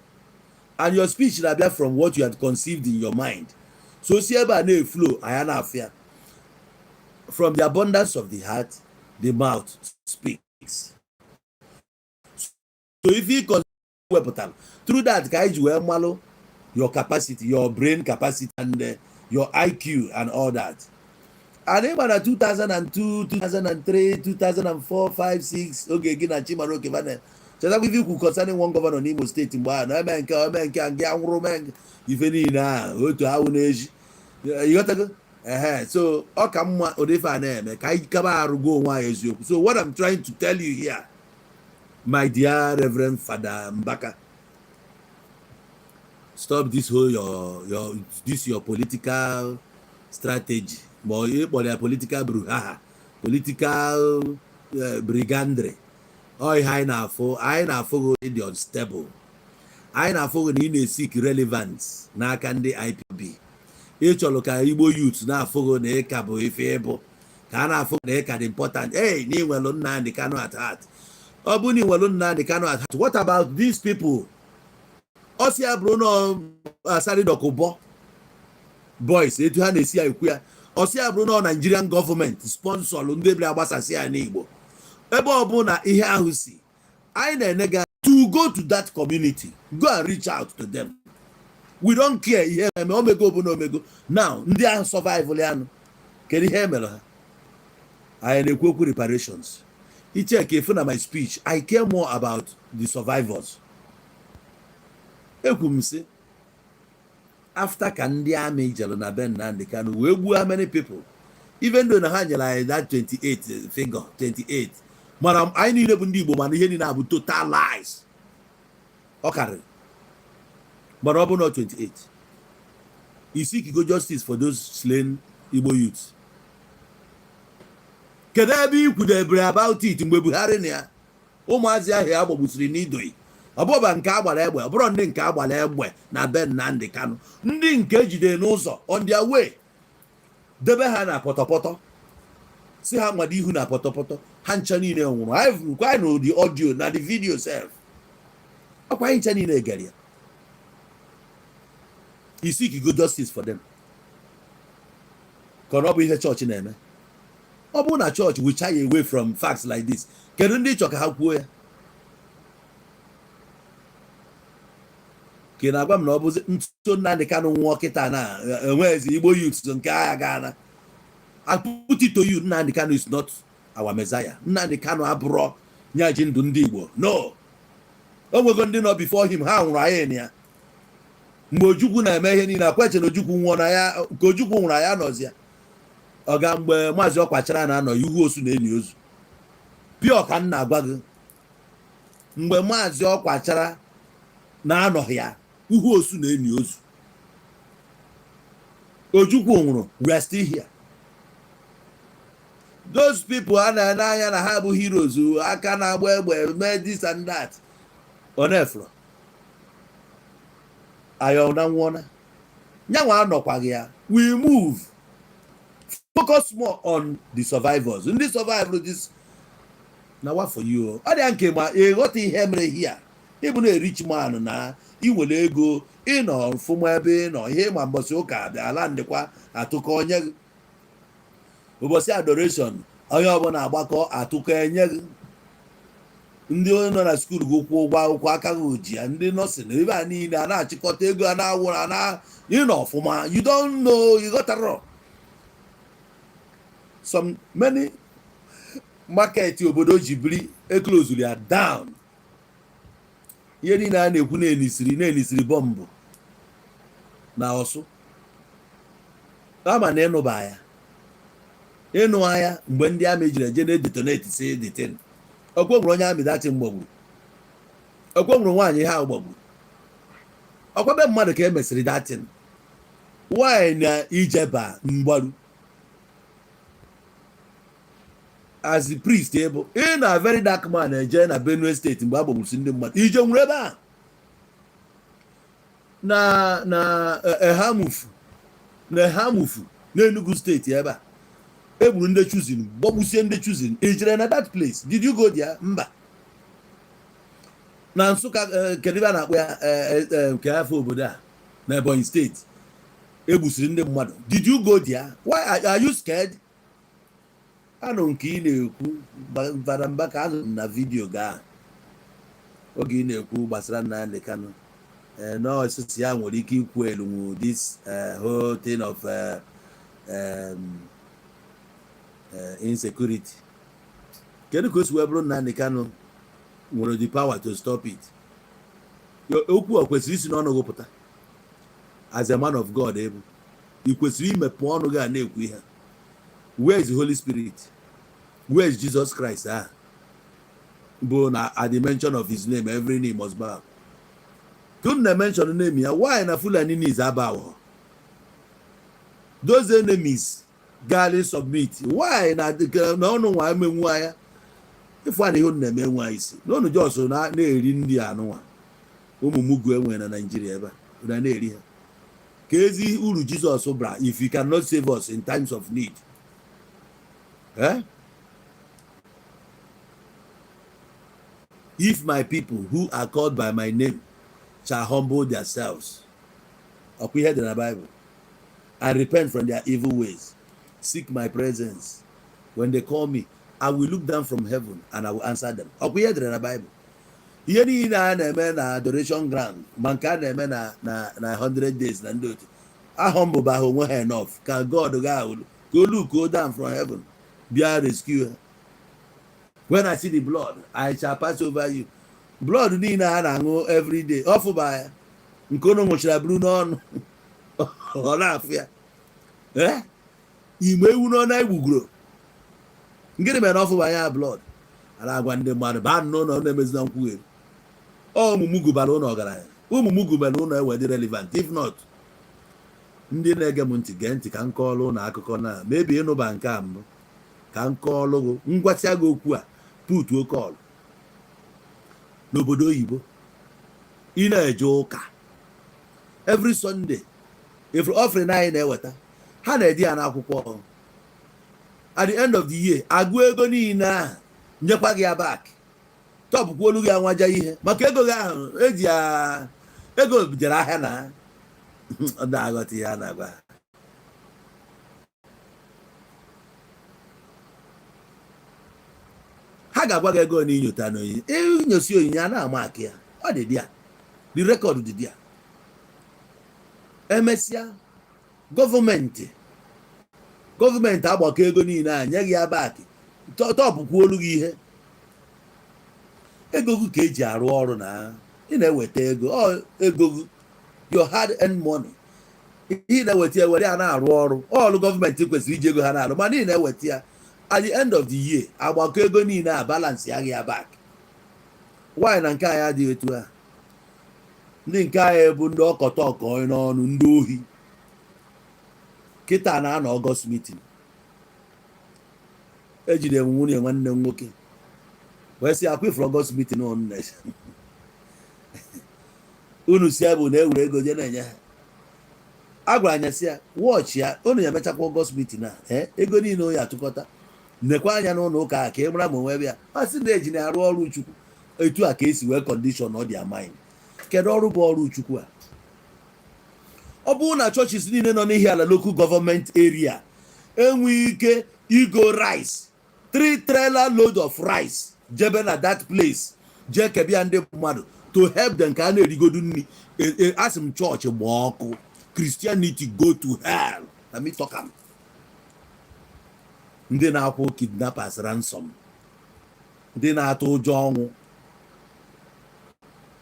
and your speech na-abịa from what you had conceived in your mind so si ebe a na-eflow anya na-afịa from the abundance of the heart the mouth speaks so if you wepụtara through that ka anyị ji wee malụ your capacity your brain capacity and your IQ and all that. And even at 2002, 2003, 2004, 5, 6, okay, again, and Chimaroke Vane. So that with you concerning one governor in Imo State in Bar, no man can get a woman if any now, go to our age. You got to go. So, Okama Odefa name, Kai Kaba go why is you. So, what I'm trying to tell you here, my dear Reverend Father MBAKA, stop this whole your political strategy. But political brouhaha, political brigandry. I na for go the unstable. I na for in seek relevance. Na can the IPB. Each local Igbo youth na for the cabo if able. Can I for the important? Hey, ni welon na the cano at heart. Obuni welon na the cano at heart. What about these people? Osia Bruno Sari Dokobo boys. Etu ha na-esi akwia. Osia Bruno Nigerian government sponsor ndị bịa gbasasị ya n'Igbo ebe ọ bụ na ihe ahụ si anyị na-enega to go to that community go and reach out to them we don't care ihe eme omego bụ na omego now ndị ahụ survival ya nụ kedu ihe emere ha anyị na-ekwu okwu reparations icheke efu na my speech I care more about the survivors ekwu m sị after Kandi Army jelo na Ben Nnamdi Kanu we gbuo how many people even though na ha nyere that 28 figure 28 mana I niile bụ ndị Igbo mana ihe niile abụ total lies ọ karịrị mana ọ bụ not 28 you seek go justice for those slain Igbo youths kedu ebe ikwudebere about it mgbe Buhari na ya ụmụazị ahụ ya gbagbusiri n'Idoyi ọ bụba nke agbara egbe ọ bụrụ ndị nke agbara egbe na be Nnamdi Kanu ndị nke ejide n'ụzọ on their way debe ha na pọtọpọtọ si ha nwado ihu na pọtọpọtọ ha ncha niile nwụrụ anyị na the audio na the video self ọkwa anyị ncha niile gere ya you seek good justice for them ka ọ bụ ihe chọọchị na-eme ọ bụrụ na chọọchị will shy away from facts like this kedu ndị chọ ka ha kwuo ya ka na-agwa m na ọ bụzi ntụtụ Nnamdi Kanu nwụọ kịta na enweghịzi Igbo youth nke agha gaana I put it to you, Nnamdi Kanu is not our Messiah. Nnamdi Kanu abụrụ nyaji ndụ ndị Igbo. No. O nwego ndị nọ before him ha nwụrụ anyị ya. Mgbe Ojukwu na-eme ihe niile akweche na Ojukwu nwụọ na ya ka Ojukwu nwụrụ ya nọzi ya. Ọ ga mgbe Maazị Ọkwachara na-anọ ihu osu na-eni ozu. Pịọ ka m na-agwa gị. Mgbe Maazị Ọkwachara na-anọghị ya ihu osu na-eni ozu. Ojukwu nwụrụ, we are still here. Those people are na-anya na ha bụ heroes aka na-agba egbe mee this and that onefro ayo na nwona nyanwa anọkwaghị ya we move focus more on the survivors ndị survive this na what for you ọ dị nke ma ịghọta ihe mere here ịbụ na rich man na iwere ego ịnọ fụma ebe ịnọ ihe ma mbọsị ụka dị ala ndịkwa atụkọ onye ụbọchị adoration onye ọbụla agbakọ atụkọ enye ndị nọ na skuul gị kwụ ụgwọ akwụkwọ aka gị oji ya ndị nọọsịn ebe a niile a na-achịkọta ego a na-awụrụ na ịnọ ọfụma you don't know you got wrong. Some many market obodo ji biri eklozuru ya down ihe niile a na-ekwu na-enisiri bọmbụ na Ọsụ ama na ịnụba ya ịnụ anya mgbe ndị amị jiri eje na-edetonate si detain ọkwa nwere onye amị dachi mgbagburu ọkwa nwere nwaanyị ha gbagburu ọkwa be mmadụ ka emesịrị datin nwaanyị na ijeba mgbaru as the priest ebo ị na very dark man eje na Benue State mgbe agbagburusi ndị mmadụ ije nwere ebe a na Ehamufu na Enugu State ebe a egburu ndị choosing gbagbusie ndị choosing ejere na that place did you go there mba na Nsụka kedu ebe a na-akpọ ya nke afọ obodo a na Ebonyi State egbusiri ndị mmadụ did you go there why are you scared anụ nke ị na-ekwu bara mba ka azụ na vidio gaa oge ị na-ekwu gbasara Nnamdi Kanu na osisi ya nwere ike ikwu elu this whole thing of insecurity kedu ka o si wee bụrụ Nnamdi Kanu nwere the power to stop it okwu ọ kwesịrị isi n'ọnụ gị pụta as a man of God ebu ị kwesịrị imepe ọnụ gị a na-ekwu ihe where is the Holy Spirit where is Jesus Christ bụ na at the mention of his name every knee must bow couldn't na mention name ya why na Fulani knees bow those enemies gali submit why na ọnụ nwa emenwu anya ifu a na ihe na-eme nwa isi n'ọnụ jos na-eri ndị anụnwa ụmụ mugu enwe na Nigeria ebe a na-eri ha ka ezi uru Jesus bra if you cannot save us in times of need if my people who are called by my name shall humble themselves ọkwa ihe dị na Bible and repent from their evil ways seek my presence when they call me I will look down from heaven and I will answer them ọkwa ihe dị na Bible ihe niile a na-eme na adoration ground ma nke a na-eme na 100 days na ndị otu ahumble ba onwe ha enough ka God ga ahụ ka o look down from heaven bịa rescue her. When I see the blood I shall pass over you blood niile a na-aṅụ every day ọfụba ya nke unu nwụchara buru n'ọnụ ọ na-afụ ya igbe ewu n'ọnụ egbugoro ngịnị mere na ọfụba ya blood a na-agwa ndị mmadụ baa n'ụlọ na-emezina nkwughere ụmụmugu bara ụlọ ọgaranya ụmụmugu mere ụlọ ewe dị relevant if not ndị na-ege m ntị gee ntị ka m kọọrọ ụlọ akụkọ na mebi ịnụba nke a mbụ ka m kọọlụ gị ngwasịa gị okwu a putuo kọl n'obodo oyibo ị na-eje ụka every Sunday every offering anyị na-eweta ha na-edi ya n'akwụkwọ at the end of the year agụ ego niile ahụ nyekwa gị ya back tọpụkwa olu gị anwaja ihe maka ego gị ahụ eji ya ego jere ahịa na ọ na-aghọta ihe a na-agwa ha ga-agwa gị ego na inyota n'onyinye inyosi onyinye a na-ama aka ya ọ dị dia the record dị dia emesịa gọọmenti agbakọ ego niile a nye gị ya baaki tọpụkwa olu gị ihe ego gị ka eji arụ ọrụ na ị na-eweta ego gị your hard earned money ị na-eweta ya were ya na-arụ ọrụ gọọmenti kwesịrị iji ego ha na-arụ mana ị na-eweta ya at the end of the year agbakọ ego niile a balance ya gị ya baaki nwaanyị na nke anyị adịghị etu a ndị nke anyị bụ ndị ọkọtọ n'ọnụ ndị ohi kịta na-anọ Ọgọst meeting ejide m nwunye nwanne m nwoke wee sị akwụfere Ọgọst meeting unu si ya bụ na ewere ego je na-enye ha a gwara anya si ya wọchị ya unu ya emechakwa Ọgọst meeting a ego niile onye atụkọta nekwa anya n'ụlọ ụka ka ị mara ma onwe bịa a sị na eji na-arụ ọrụ Chukwu etu a ka esi wee kọndishọn ọ dị amaghị kedu ọrụ bụ ọrụ Chukwu a ọ bụrụ na chọọchị niile nọ n'ihi ala local government area enweghị ike igo rice 3 trailer load of rice jebe na that place jee kebịa ndị mmadụ to help them ka a na-erigodu nri asị m chọọchị gba ọkụ Christianity go to hell na me talk am ndị na-akwụ kidnappers ransom ndị na-atụ ụjọ ọnwụ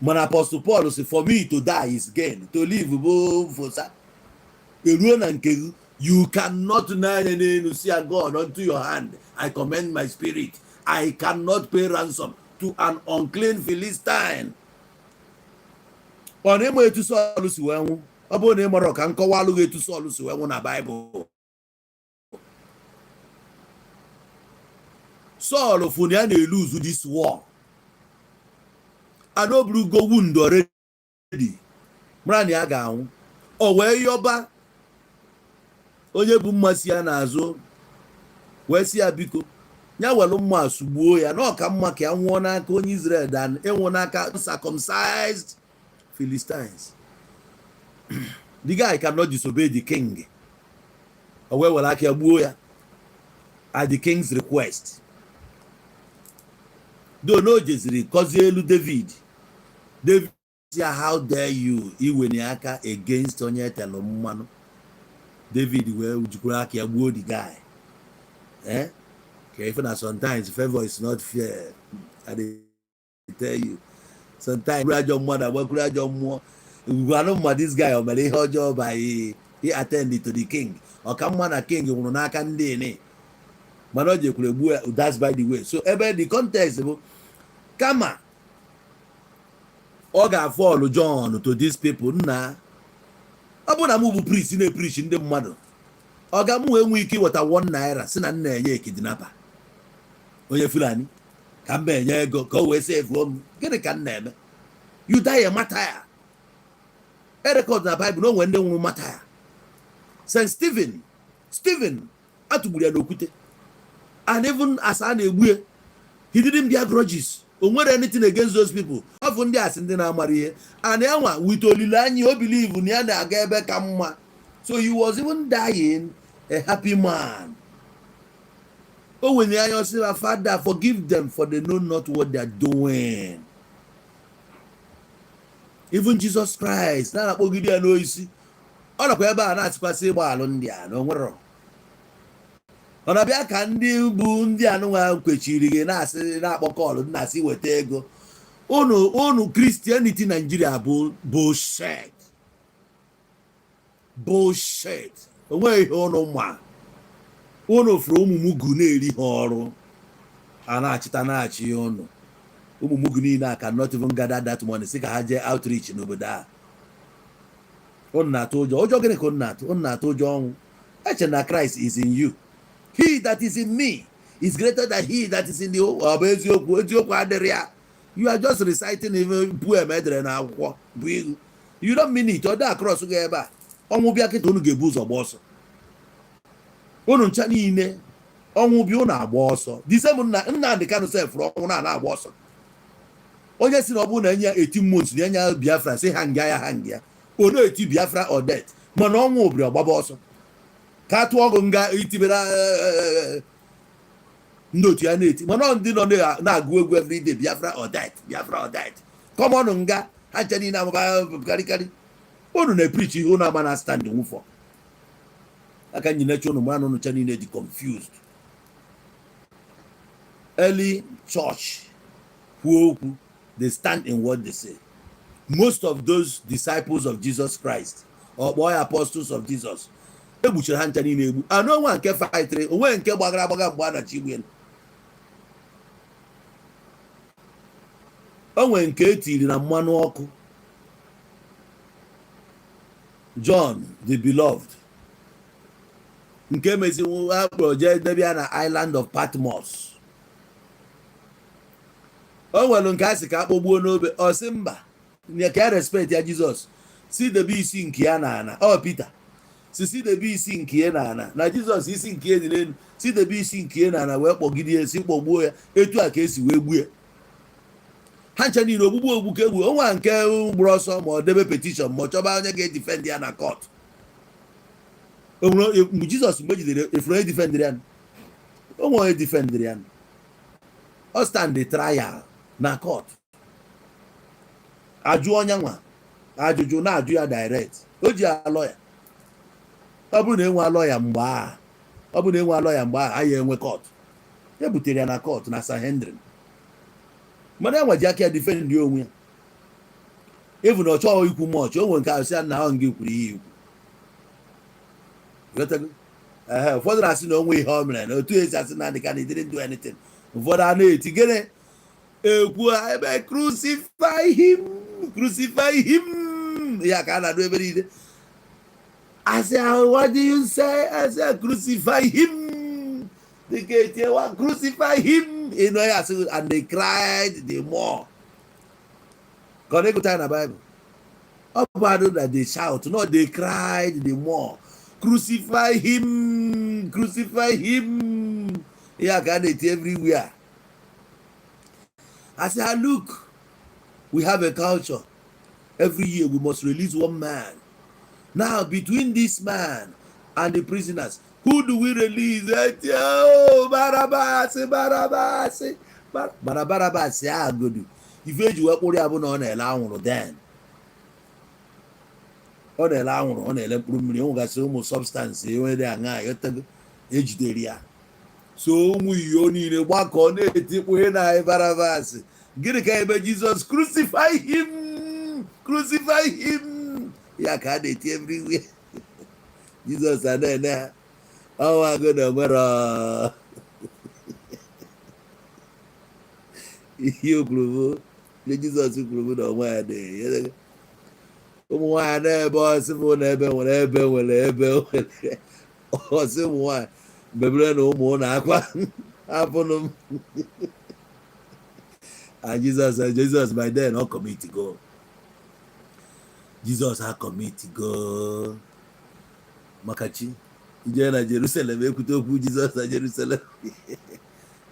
mana Apostle Paul si for me to die is gain to live bụ fosa eruo na nke gị you cannot n'anya n'elu si God unto your hand I commend my spirit I cannot pay ransom to an unclean Philistine. Ọ na-eme etu Sọl si wee nwụ ọ bụrụ na ị mara ka nkọwa alụghị etu Sọl si wee nwụ na Baịbụl. Sọl fụrụ ya na-eluzu this war and oburugo wound already mara na ya ga-anwụ o wee yọba onye bụ mmasị ya n'azụ wee si ya biko ya welu mma sugbuo ya na ọka mma ka ya nwụọ n'aka onye Israel dan enwụ n'aka uncircumcised Philistines. The guy cannot disobey the king. O wee were aka gbuo ya at the king's request. Though no jeziri kozie elu David said, how dare you iweni aka against onye telu mmanụ. David wee jikwara aka ya gbuo the guy. Okay, even sometimes favor is not fair. I tell you. Sometimes this guy mere ihe ọjọọ by he attended to the king. Ọ ka mma na king nwụrụ n'aka ndị ne. Mana o jekwuru egbu. That's by the way. So ebe the context bụ kama ọ ga-afọlụ John to these people nna ọ bụ na mụ bụ priest na-epreach ndị mmadụ ọ ga-mụ enwe ike ịweta 1 naira si na nna enye kidnapper onye Fulani ka mba enye ego ka o wee save m gịnị ka nna eme you die mata ya record na Bible na onwe ndị nwụrụ mata ya St. Stephen atụgburu ya n'okwute and even as a na-egbu he didn't bear grudges. O nwere anything against those people. Of ndị asị ndị na-amara ihe and yanwa with olileanya o believe na ya na-aga ebe ka mma. So he was even dying a happy man. O wenye anya ọsị, Father, forgive them for they know not what they are doing. Even Jesus Christ na-akpọgide ya n'oisi ọ nakwa ebe a na-atịkwasị ịgba alụ ndị a na onwere ọ na-abịa ka ndị bụ ndị anụnwa kwechiri gị na-asị na-akpọ kọlụ na-asị weta ego unu Christianity Nigeria bụ bullshit onweghị ihe unu ma unu fụrụ ụmụmụgụ na-eri ha ọrụ a na-achịta na-achị unu ụmụmụgụ niile a cannot even gather that money sị ka ha jee outreach n'obodo a unu na-atụ ụjọ gịnị ka unu na-atụ ụjọ ọnwụ eche na Christ is in you. He that is in me is greater than he that is in the world. You are just reciting even poem na akwụkwọ. You don't mean it. Or that cross together. Ọnwụ bịa kịta unu ga-ebu ụzọ gba ọsọ. Unu ncha niile ọnwụ bịa unu agba ọsọ. The same Nnamdi Kanu sef ọnwụ na-agba ọsọ. Onye si na ọ bụrụ na enye 18 months na enye Biafra si hang ya. O na-eti Biafra or death. Mana ọnwụ obiri ọgbaba ọsọ. Ka atụ ọgụ nga itibera ndị otu ya na-eti. Mana ndị nọ na-agụ egwu everyday Biafra or death. Come on nga ha ncha niile amụba karịkarị. Unu na-epreach ihe unu ama na stand nwụfọ. Aka nyinechi unu mara na unu ncha niile dị confused. Early church kwuo okwu, they stand in what they say. Most of those disciples of Jesus Christ or boy apostles of Jesus egbuchiri ha ncha niile egbu. Anụ nwa nke fightịrị onwe nke gbagara mgbe a na-achị igwe. Onwe nke etiri na mmanụ ọkụ. John the beloved nke meziwo akpọrọ jee debia na island of Patmos. O nwere nke a sị ka akpọgbuo n'obe ọ sị mba nye ka respect ya Jizọs si debe isi nke ya na ana. Ọ Peter si debe isi nke ya na ana na Jizọs isi nke ya dị n'elu si debe isi nke ya na ana wee kpọgide si kpọgbuo ya etu a ka esi wee gbuo ya. Ha ncha niile ogbugbu ka egbu. Onwa nke gburu ọsọ ma ọ debe petition ma ọ chọba onye ga-edefend ya na court. Mgbe Jizọs mgbe jidere efere edefendere ya. Onwe onye defendere ya. Ọ stand the trial na court. Ajụ onye nwa ajụjụ na-ajụ ya direct. O ji lawyer. Ọ bụrụ na enwe lawyer mgbe a anyị enwe court. E butere ya na court na Sanhedrin. Mana enwe ji aka ya defend onwe ya. Even ọ chọọ ikwu much, o nwe nke asị na ọ nga kwuru ihe ikwu. Ụfọdụ na-asị na onwe ihe o mere na otu esi asị na dịka na didn't do anything. Ụfọdụ a na-eti gịnị ekwu ebe crucify him ya ka a na-adụ ebe niile. I say, what do you say? I say, crucify him. Crucify him. You know, and they cried the more. Connect to the Bible. About that they shout, no, they cried the more. Crucify him. Yeah, got it everywhere. I said, look, we have a culture. Every year we must release one man. Now, between this man and the prisoners, who do we release? Oh, Barabbas. Barabbas, yeah, good. If you work on the then. On the million gas almost substance, where they are now, age area. So we only walk on it when I Barabbas. Get a guy by Jesus, crucify him. Yeah, can't it everywhere. Jesus are there. Oh my God, you glue. Jesus glue no one day. One boss, whatever. Oh, someone. Baby, no more aqua. Upon and Jesus by then not commit to go. Jesus had commit to go. Makachi. Ije Jerusalem ekutoku Jesus na Jerusalem.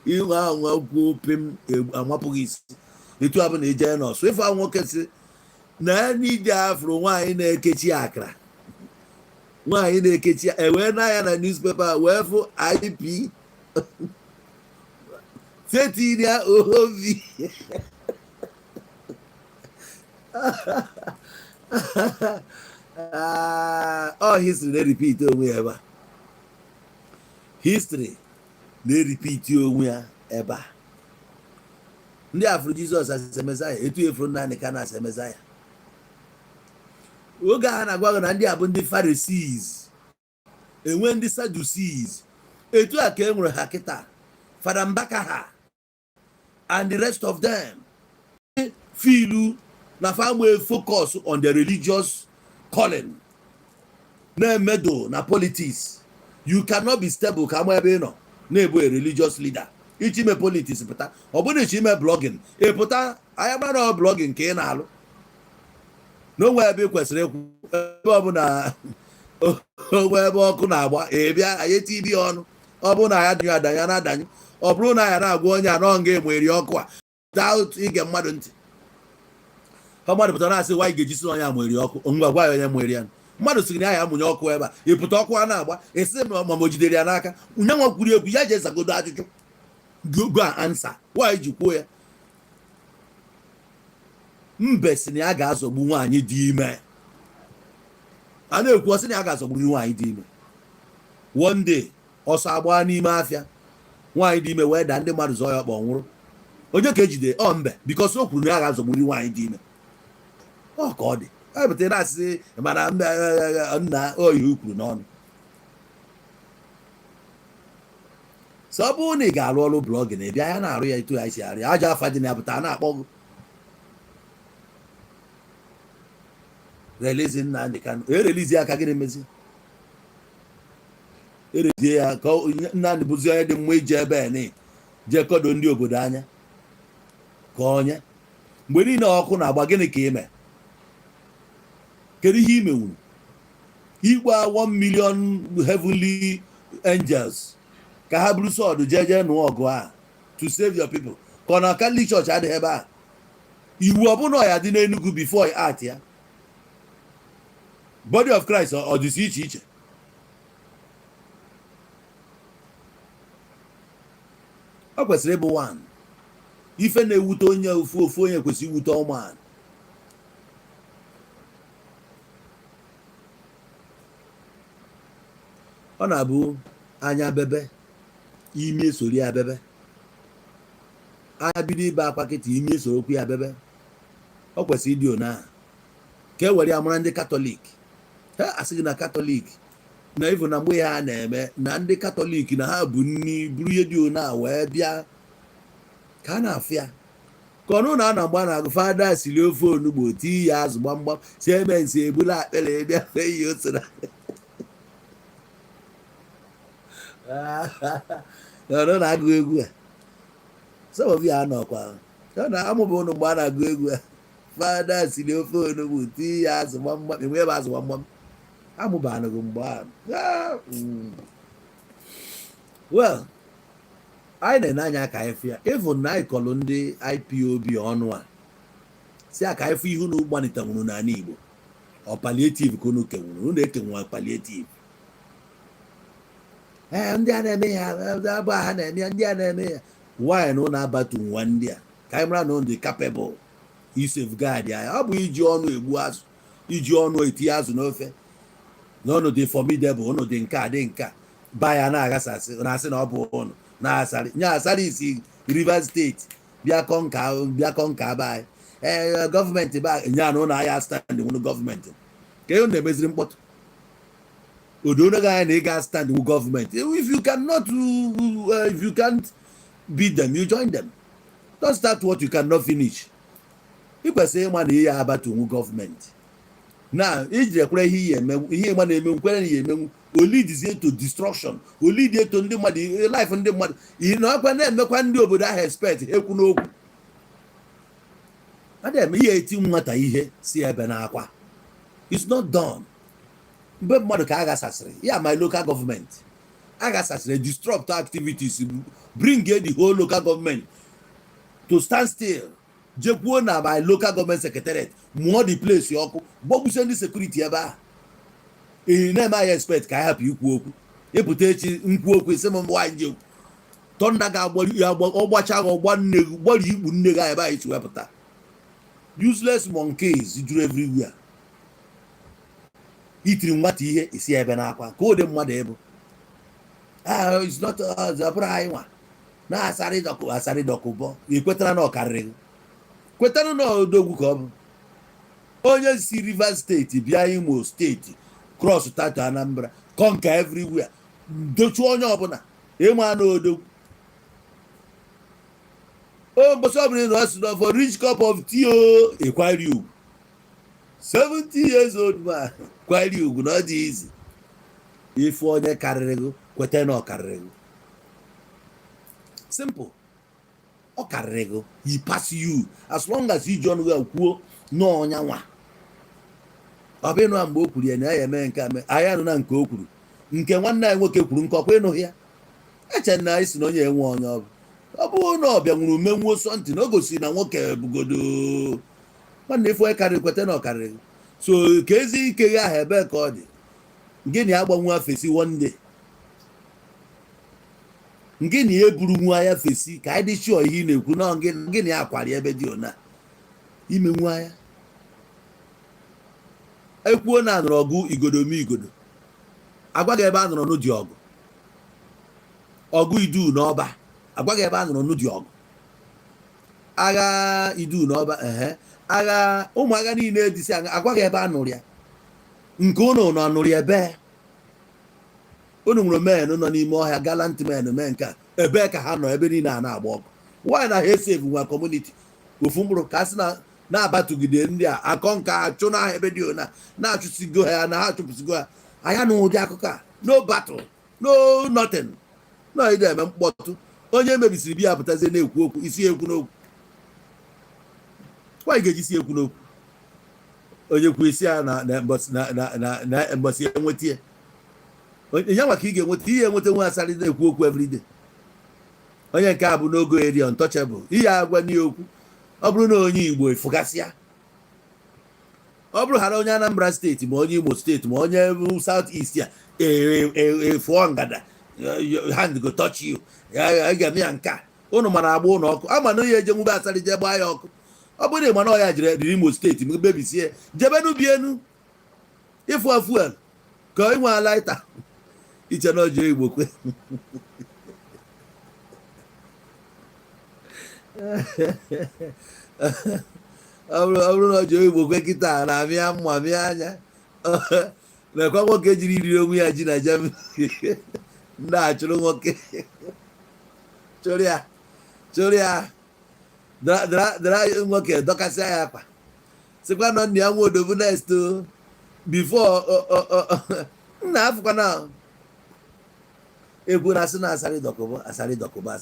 Iwa anwa ku pem amapugis. Etu abo na eje no. So if I want kese na ni dia afro nwan na ekechi akra. Nwan na ekechi ewe na ya na newspaper we for IP. Seti dia ohovi. Oh, history they repeat ever. History they repeat ever. Ndị afro Jesus as a Messiah, etu efro nani kana as a Messiah. Oga ha na-agwa na ndị abụ ndị Pharisees, enwe ndị Sadducees, etu a ka enwere ha kịta, Fada Mbaka ha, and the rest of them. Filu na famwe focus on the religious calling. Na medo na politics. You cannot be stable kama ebe no. na-ebu a religious leader ichi ime politics pụta ọ bụrụ ichi ime blogging pụta anya gbara ọ blogging ka ị na-alụ n'onwe ebe ị kwesịrị ịkwụ ebe ọbụla onwe ebe ọkụ na-agba bịa anyị eti ya ọnụ ọ bụrụ na ya danyụ adanya na-adanyụ ọ bụrụ na ya na-agwa onye anọ nga emeri ọkụ a daa otu ige mmadụ ntị mmadụ pụtara na-asị nwa ị ga-ejisi onye amụeri ọkụ ngwa gwa ya onye mweri ya mmadụ siri na ya amụnye ọkụ ebe a ịpụta ọkụ a na-agba esi ma o jidere ya n'aka onye nwa kwuru ekwu ya je zagodo ajụjụ go ansa nwaanyị ji kwuo ya mbe si na ya ga-azọgbu nwaanyị dị ime a na-ekwu ọsị na ya ga-azọgburu nwaanyị dị ime one day ọsọ agba n'ime afịa nwaanyị dị ime wee daa ndị mmadụ zọọ ya ọkpọ nwụrụ onye ka ejide ọ mbe bikọs o kwuru na ya ga-azọgburu nwaanyị dị ime ọ ka ọ dị epụtara na-asị mana nna oyi kwuru n'ọnụ sọ ọ bụrụ na ị ga-arụ ọrụ blọgị na ịbịa ya na-arụ ya etu ya isi arụ ya aja afa dị na ya pụta na-akpọ gị relizi Nnamdị Kanụ erelizi aka gịnị mezi erezie ya ka Nnamdị bụzi onye dị mma iji ebe a jee kodo ndị obodo anya ka onye mgbe niile ọkụ na-agba gịnị ka ime kedu ihe imenwuru igba 1 million heavenly angels ka ha buru sọọdụ jee nụọ ọgụ a to save your people ka ọ na Catholic Church adịghị ebe a iwu ọbụla ya dị n'Enugu before art ya body of Christ ọ dịzi iche iche ọ kwesịrị ịbụ one ife na-ewute onye ofu onye kwesịrị iwute ọma ọ na-abụ anya bebe ime esori ya bebe anya bido ibe akwa kịta ime esoro okwu ya bebe ọ kwesịrị ịdị ona ka e were ya mara ndị Katọlik ha asị gị na Katọlik na ivu na mgbe ha na-eme na ndị Katọlik na ha bụ nni buru ihe dị ona wee bịa ka a na-afịa ka ọnụ na ana mgba na-agụ fada siri ofe onugbo tii ya azụ gbamgbam si eme nsi ebula akpịrị bịa fee ya osira ọnụ na-agụ egwu a sọbọbụ ya nọkwa ọ na-amụba ụnụ mgbe a na-agụ egwu a fada siri ofe onugbo tii ya azụ gbamgbam enwe ebe azụ gbamgbam amụbanụghị mgbe ahụ well anyị na-enye anya ka anyị fịa ịvụ na anyị kọlụ ndị IPOB ọnụ a si aka anyị fụ ihu na ụgbanịtanwuru n'ala Igbo ọ palliative ka unu kenwuru unu ekenwa palliative ndị a na-eme ya abụ ha na-eme ya ndị a na-eme ya nwaanyị na ụlọ abatu nwa ndị a ka anyị mara na ndị capable isafeguard ya ọ bụ iji ọnụ egbu azụ iji ọnụ etinye azụ n'ofe n'ọnụ dị formidable ụnụ dị nka dị nka ba ya na-aghasasị na-asị na ọ bụ ụnụ na-asarị nye asarị isi Rivers steeti bịakọ nka be anyị gọọmenti ba nye na ụlọ ahịa stand nwụrụ gọọmenti ka ị na-emeziri mkpọtụ odono gị anya na ị ga stand with gọọmenti if you can't beat them you join them don't start what you cannot finish ị kwesịrị ịma na ihe abatu nwu gọọmenti na ijirekwara ihe ịma na-emenwu kwere na ihe emenwu olidizie to destruction olidie to ndị mmadụ life ndị mmadụ ihe na ọkwa na-emekwa ndị obodo ahụ expect ekwu n'okwu a na-eme ihe eti nwata ihe si ebe n'akwa it's not done mgbe mmadụ ka aghasasịrị ya my local government aghasasịrị disrupt activities bring the whole local government to stand still jekwuo na my local government secretariat mụọ the place ọkụ gbọgbuse ndị security ebe ahụ ị na-eme anyị expect ka anyị hapụ ikwu okwu ịpụta echi nkwu okwu isi m nwaanyị ji okwu tọnda ga-ọgbacha gị ọgba nne gị gbara ikpu nne gị ebe anyị si wepụta useless monkeys juru everywhere itiri nwata ihe isi ebe n'akwa ka ụdị mmadụ ịbụ it's not abụrụ anyị nwa na-asarị dọkụbọ ekwetara na ọkarịrị kwetara na odogwu ka ọ bụ onye si Rivers steeti bịa Imo steeti cross tato Anambra conquer everywhere dochuo onye ọbụla ịma na odogwu mbosi ọbụla na ọsụ for rich cup of tea ekwari ugwu 70 years old man kwari ugwu na ọ dị izi ife onye karịrị gị kweta na ọ karịrị gị simple. Ọ karịrị gị, he pass you as long as iji ọnụ gị kwuo n'ọnya nwa. Ọ bụ ịnụ mgbe o kwuru ya na ya eme nke a mee, anyị anụ na nke o kwuru, nke nwanne anyị nwoke kwuru nke ọkwa ịnụghị ya. Eche na anyị si na onye enwe onye ọ bụrụ na ọ bịa nwụrụ menwuo sọntị na o gosiri na nwoke bugodo nwanne ife onye karịrị kweta na ọ karịrị. So ka ezi ike gị ahụ ebe ka ọ dị, gịnị agbanwe fesi one day, gịnị eburu nwa ya fesi ka anyị dị chọọ ihe ị na-ekwu na gịnị akwari ebe dị ona ime nwa ya. Ekwuo na anụrụ ọgụ igodomi igodo, agwaghị ebe a nụrụ n'ụdị ọgụ. Ọgụ idu n'ọba, agwaghị ebe a nụrụ n'ụdị ọgụ. Agha idu n'ọba, agha ụmụagha niile edisi agwaghị ebe a nụrụ ya. Nke unu nọ nụrụ ebe unu nwere men nọ n'ime ọhịa, galant men mee nke a, ebe ka ha nọ ebe niile a na-agba ọgụ. Nwaanyị na ha esave nwa kọmuniti ofu mkpụrụ ka a sị na-abatụgide ndị a akọ nka achụ n'ahịa ebe dị ona na-achụsigo ha na ha achụpụsigo ha. Anya na ụdị akụkọ a, no battle, no nothing, no ide eme mkpọtụ. Onye mebisiri biya pụtazie na-ekwu okwu, isi ekwu n'okwu. Nwaanyị ga-eji isi ekwu n'okwu. Onye kwu isi ya na mbọsị enweta ya, ya maka ị ga-enweta ihe enweta nwa asarị na-ekwu okwu everyday. Onye nke a bụ n'ogo area untouchable, ihe agwa n'ihe okwu. Ọ bụrụ na onye Igbo efụgasịa, ọ bụrụ hara onye Anambra steeti ma onye Imo steeti ma onye South East ya efụọ ngada, hand go touch you, ya ga-eme ya nka. Unu mara agba ụlọ ọkụ, ama na onye eje nwube asarị je gbaa ya ọkụ. Ọ bụrụ ịma na ọ ya jiri Imo steeti ma bebisie jebenu bienu ịfụ fuel ka ịnwe alaita iche na ọjọọ Igbo kwe. Ọ bụrụ na ọjọọ Igbo kwe kịta na-amịa mma mịa anya nakwa nwoke jiri iri onwe ya ji na Germany ndị achụrụ nwoke chụrụ ya dara nwoke dọkasịa ya akpa sịkwa nọ nna ya nwa odobu next before nna afụkwa na egwu na-asị na asarị dọkụba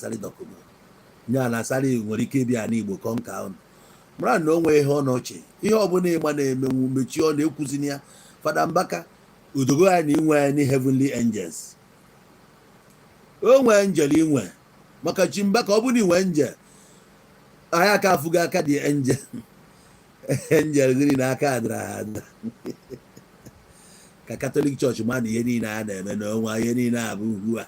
nya na asarị nwere ike ịbịa n'Igbo kọnka ahụ mara na o nwee ihe ọ nọchi ihe ọbụla ịgba na-emenwu mechie ọ na-ekwuzini ya. Fada Mbaka udogo ya na inwe ya ni heavenly angels, o nwee angel inwe maka chi Mbaka. Ọ bụ na inwe angel anyị aka afụgo aka dị angel gịrị na aka adara ha ada ka Katọlik chọọchị ma na ihe niile a na-eme n'ọnwa ihe niile abụ ugbu a,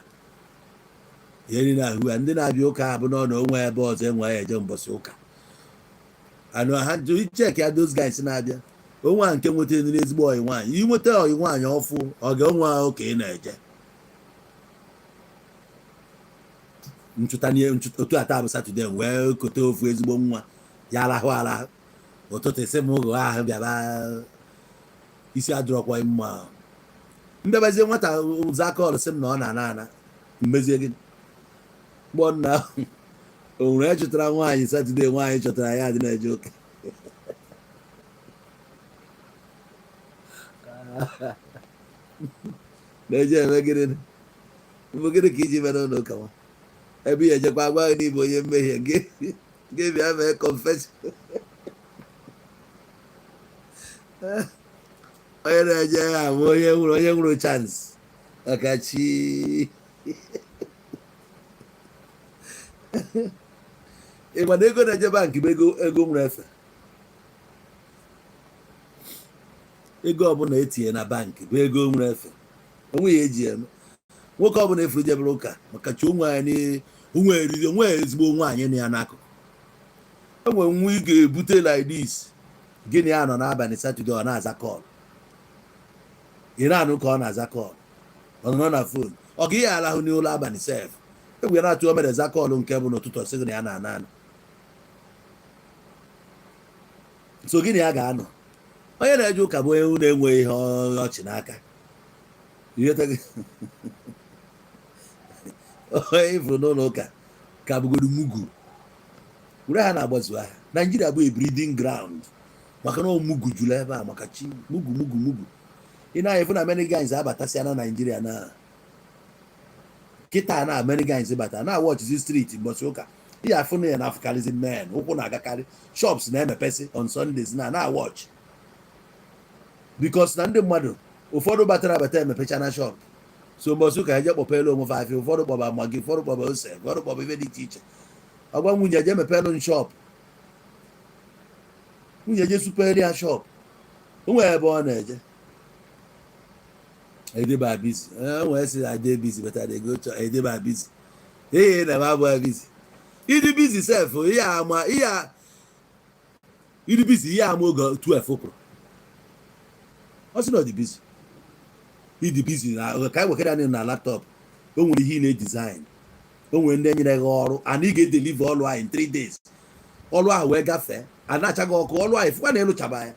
ihe niile ahụ a ndị na-abịa ụka abụ n'ọnụ onwe ebe ọzọ enwe ya eje mbọsị ụka anụ ha chek ya. Those guys na-abịa onwe a nke nweta ndị ezigbo ọyị nwaanyị, inweta ọyị nwaanyị ọfụ ọ ga-onwe oke ị na-eje nchụta otu ata bụ Satọde wee kote ofu ezigbo nwa ya arahụ ụtụtụ isi m ụgụ ahụ bịaba isi adụrọkwa mma. Mbebazie nwata ụzọ aka ọrụ sị m na ọ na-ana mmezie gị gbọ nna o nwere ya chọtara nwaanyị Satọde, nwaanyị chọtara ya adị na-eje ụka na-eje eme gịnị ka iji mere ụlọ ụka nwa ebe ya ejekwa agwa gị n'Igbo onye mmehie gị bịa mee confession. Onye na-eje ya bụ onye nwụrụ chance maka chi ịma na ego na-eje bankị bụ ego nwere efe. Ego ọbụla etinye na bankị bụ ego nwere efe, onwe ya eji eme. Nwoke ọbụla efuru jebere ụka maka chi onwe ezigbo nwaanyị na ya n'akụkụ. Enwe nwa ị ga-ebute like this, gịnị ya nọ n'abalị Satọde ọ na-aza kọl, ị na-anụ ka ọ na-aza kọl, ọ nọ na fon, ọ ga ihe alahụ n'ụlọ abalị sef egwe na-atụ o mere za kọlụ nke bụ n'ụtụtụ ọsị gị na ya na-ana so gịnị ya ga-anọ. Onye na-eje ụka bụ onye na-enwe ihe ọchị n'aka onye ifuru n'ụlọ ụka ka bụgodu mugu were ha na-agbazu aha. Naijiria bụ a breeding ground maka na mugu juru ebe a maka chi mugu ị na-efu na many guys abatasịa na Naijiria na kita na many guys bata na watch this street but ụka ihe afụ na ya na afụkarịzi men ụkwụ na-agakarị shops na-emepesi on Sundays na watch because na ndị mmadụ ụfọdụ batara abata emepecha na shop so mbọsị ụka eje kpọpelu onwe fafe ụfọdụ kpọba magi ụfọdụ kpọba ose ụfọdụ kpọba ife dị iche iche ọgwa nwunye eje mepelu shop nwunye eje superi ya shop onwe ebe ọ na-eje edeba busy wee sị I dey busy but I dey go to edeba busy na ma bụ busy ịdị busy sef ihe ama ihe ịdị busy ihe ama oge 12 ụkwụ ọ sị na ọ dị busy ịdị busy na ka anyị wekere na laptop o nwere ihe ị na-design o nwere ndị nyere gị ọrụ and ị ga-edeliver ọrụ ahụ in 3 days ọrụ ahụ wee gafee a na-acha gị ọkụ ọrụ ahụ ifụkwa na ịlụchaba ya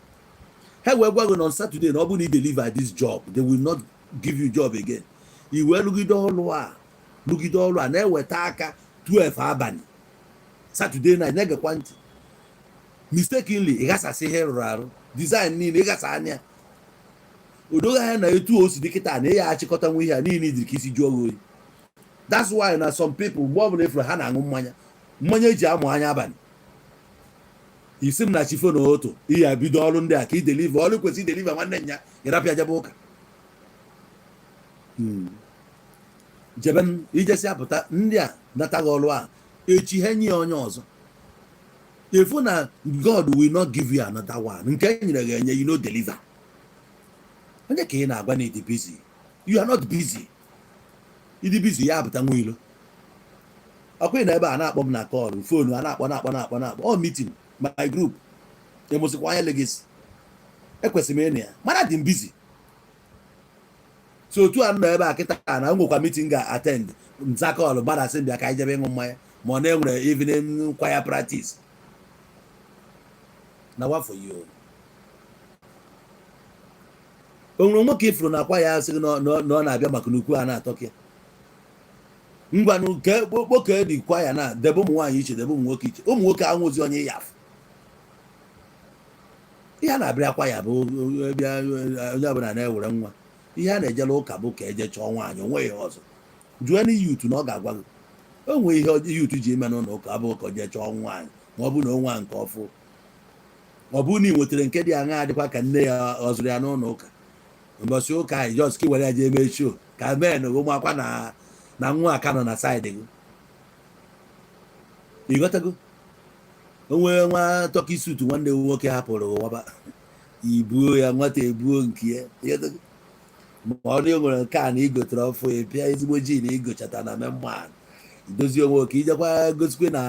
ha wee gwa gị on Saturday na ọ bụrụ na ị deliver this job they will not give you job again i wee lụgide ọrụ a na-eweta aka 12 abalị Saturday night na-egekwa ntị mistakenly ị ghasasị ihe rụrụ arụ design niile ịghasa anya odoga ya na etu o si dị kịta na ya achịkọta nwe ihe a niile idiri ka isi jụọ gị oyi that's why na some people mgbe ọbụla efere ha na-aṅụ mmanya eji amụ anya abalị isi m na chifo na otu ihe bido ọrụ ndị a ka ideliva ọrụ kwesịrị ideliva nwanne nya ịrapịa jebe ụka jebe ijesi apụta ndị a nataghị ọrụ a echi ha nye onye ọzọ efu na God will not give you another one nke e nyere gị enye you no deliver onye ka ị na-agwa na ịdị busy you are not busy ịdị busy ya apụta nwa ilo ọkwa na ebe a na-akpọ m na kọlụ fonu a na-akpọ ọ meeting my group emụsịkwa anya legacy ekwesịrị m ịnụ ya mana dị m busy so otu a nọ ebe a kịta na nwekwa meeting ga-attend nza kọlụ mmadụ asị bịa ka anyị jebe ịṅụ mmanya ma ọ na-enwere evening choir practice na wa for you o nwere nwoke ifuru na akwa ya asị na ọ na-abịa maka na ukwu a na-atọ ka ngwanụ nke okpoke dị kwa ya na debe ụmụ nwaanyị iche debe ụmụ nwoke iche ụmụ nwoke anwụzi onye ya afụ ihe a na-abịa kwa ya bụ onye ọbụla na-ewere nwa ihe a na-ejela ụka bụ ka eje chọọ nwaanyị onwe ya ọzọ jụọ ndị yut na ọ ga-agwa gị o nwee ihe yut ji eme n'ụlọ ụka bụ ka o jee chọọ nwaanyị ma ọ bụ na onwa nke ọfụ ọ bụ na ị nwetara nke dị aṅa adịkwa ka nne ya ọ zụrụ ya n'ụlọ ụka mbọsị ụka anyị jọs ka were ya jee mee show ka men ụmụakwa na nwa aka nọ na saịdị gị ịghọtago onwe nwa tọki suit nwanne nwoke hapụrụ ụwaba ibuo ya nwata ebuo nke ya ma ọ dị nwere nke a na igotere ọfụ ya pịa ezigbo ji na igochata na memman idozi onwe oke ijekwa gosikwe na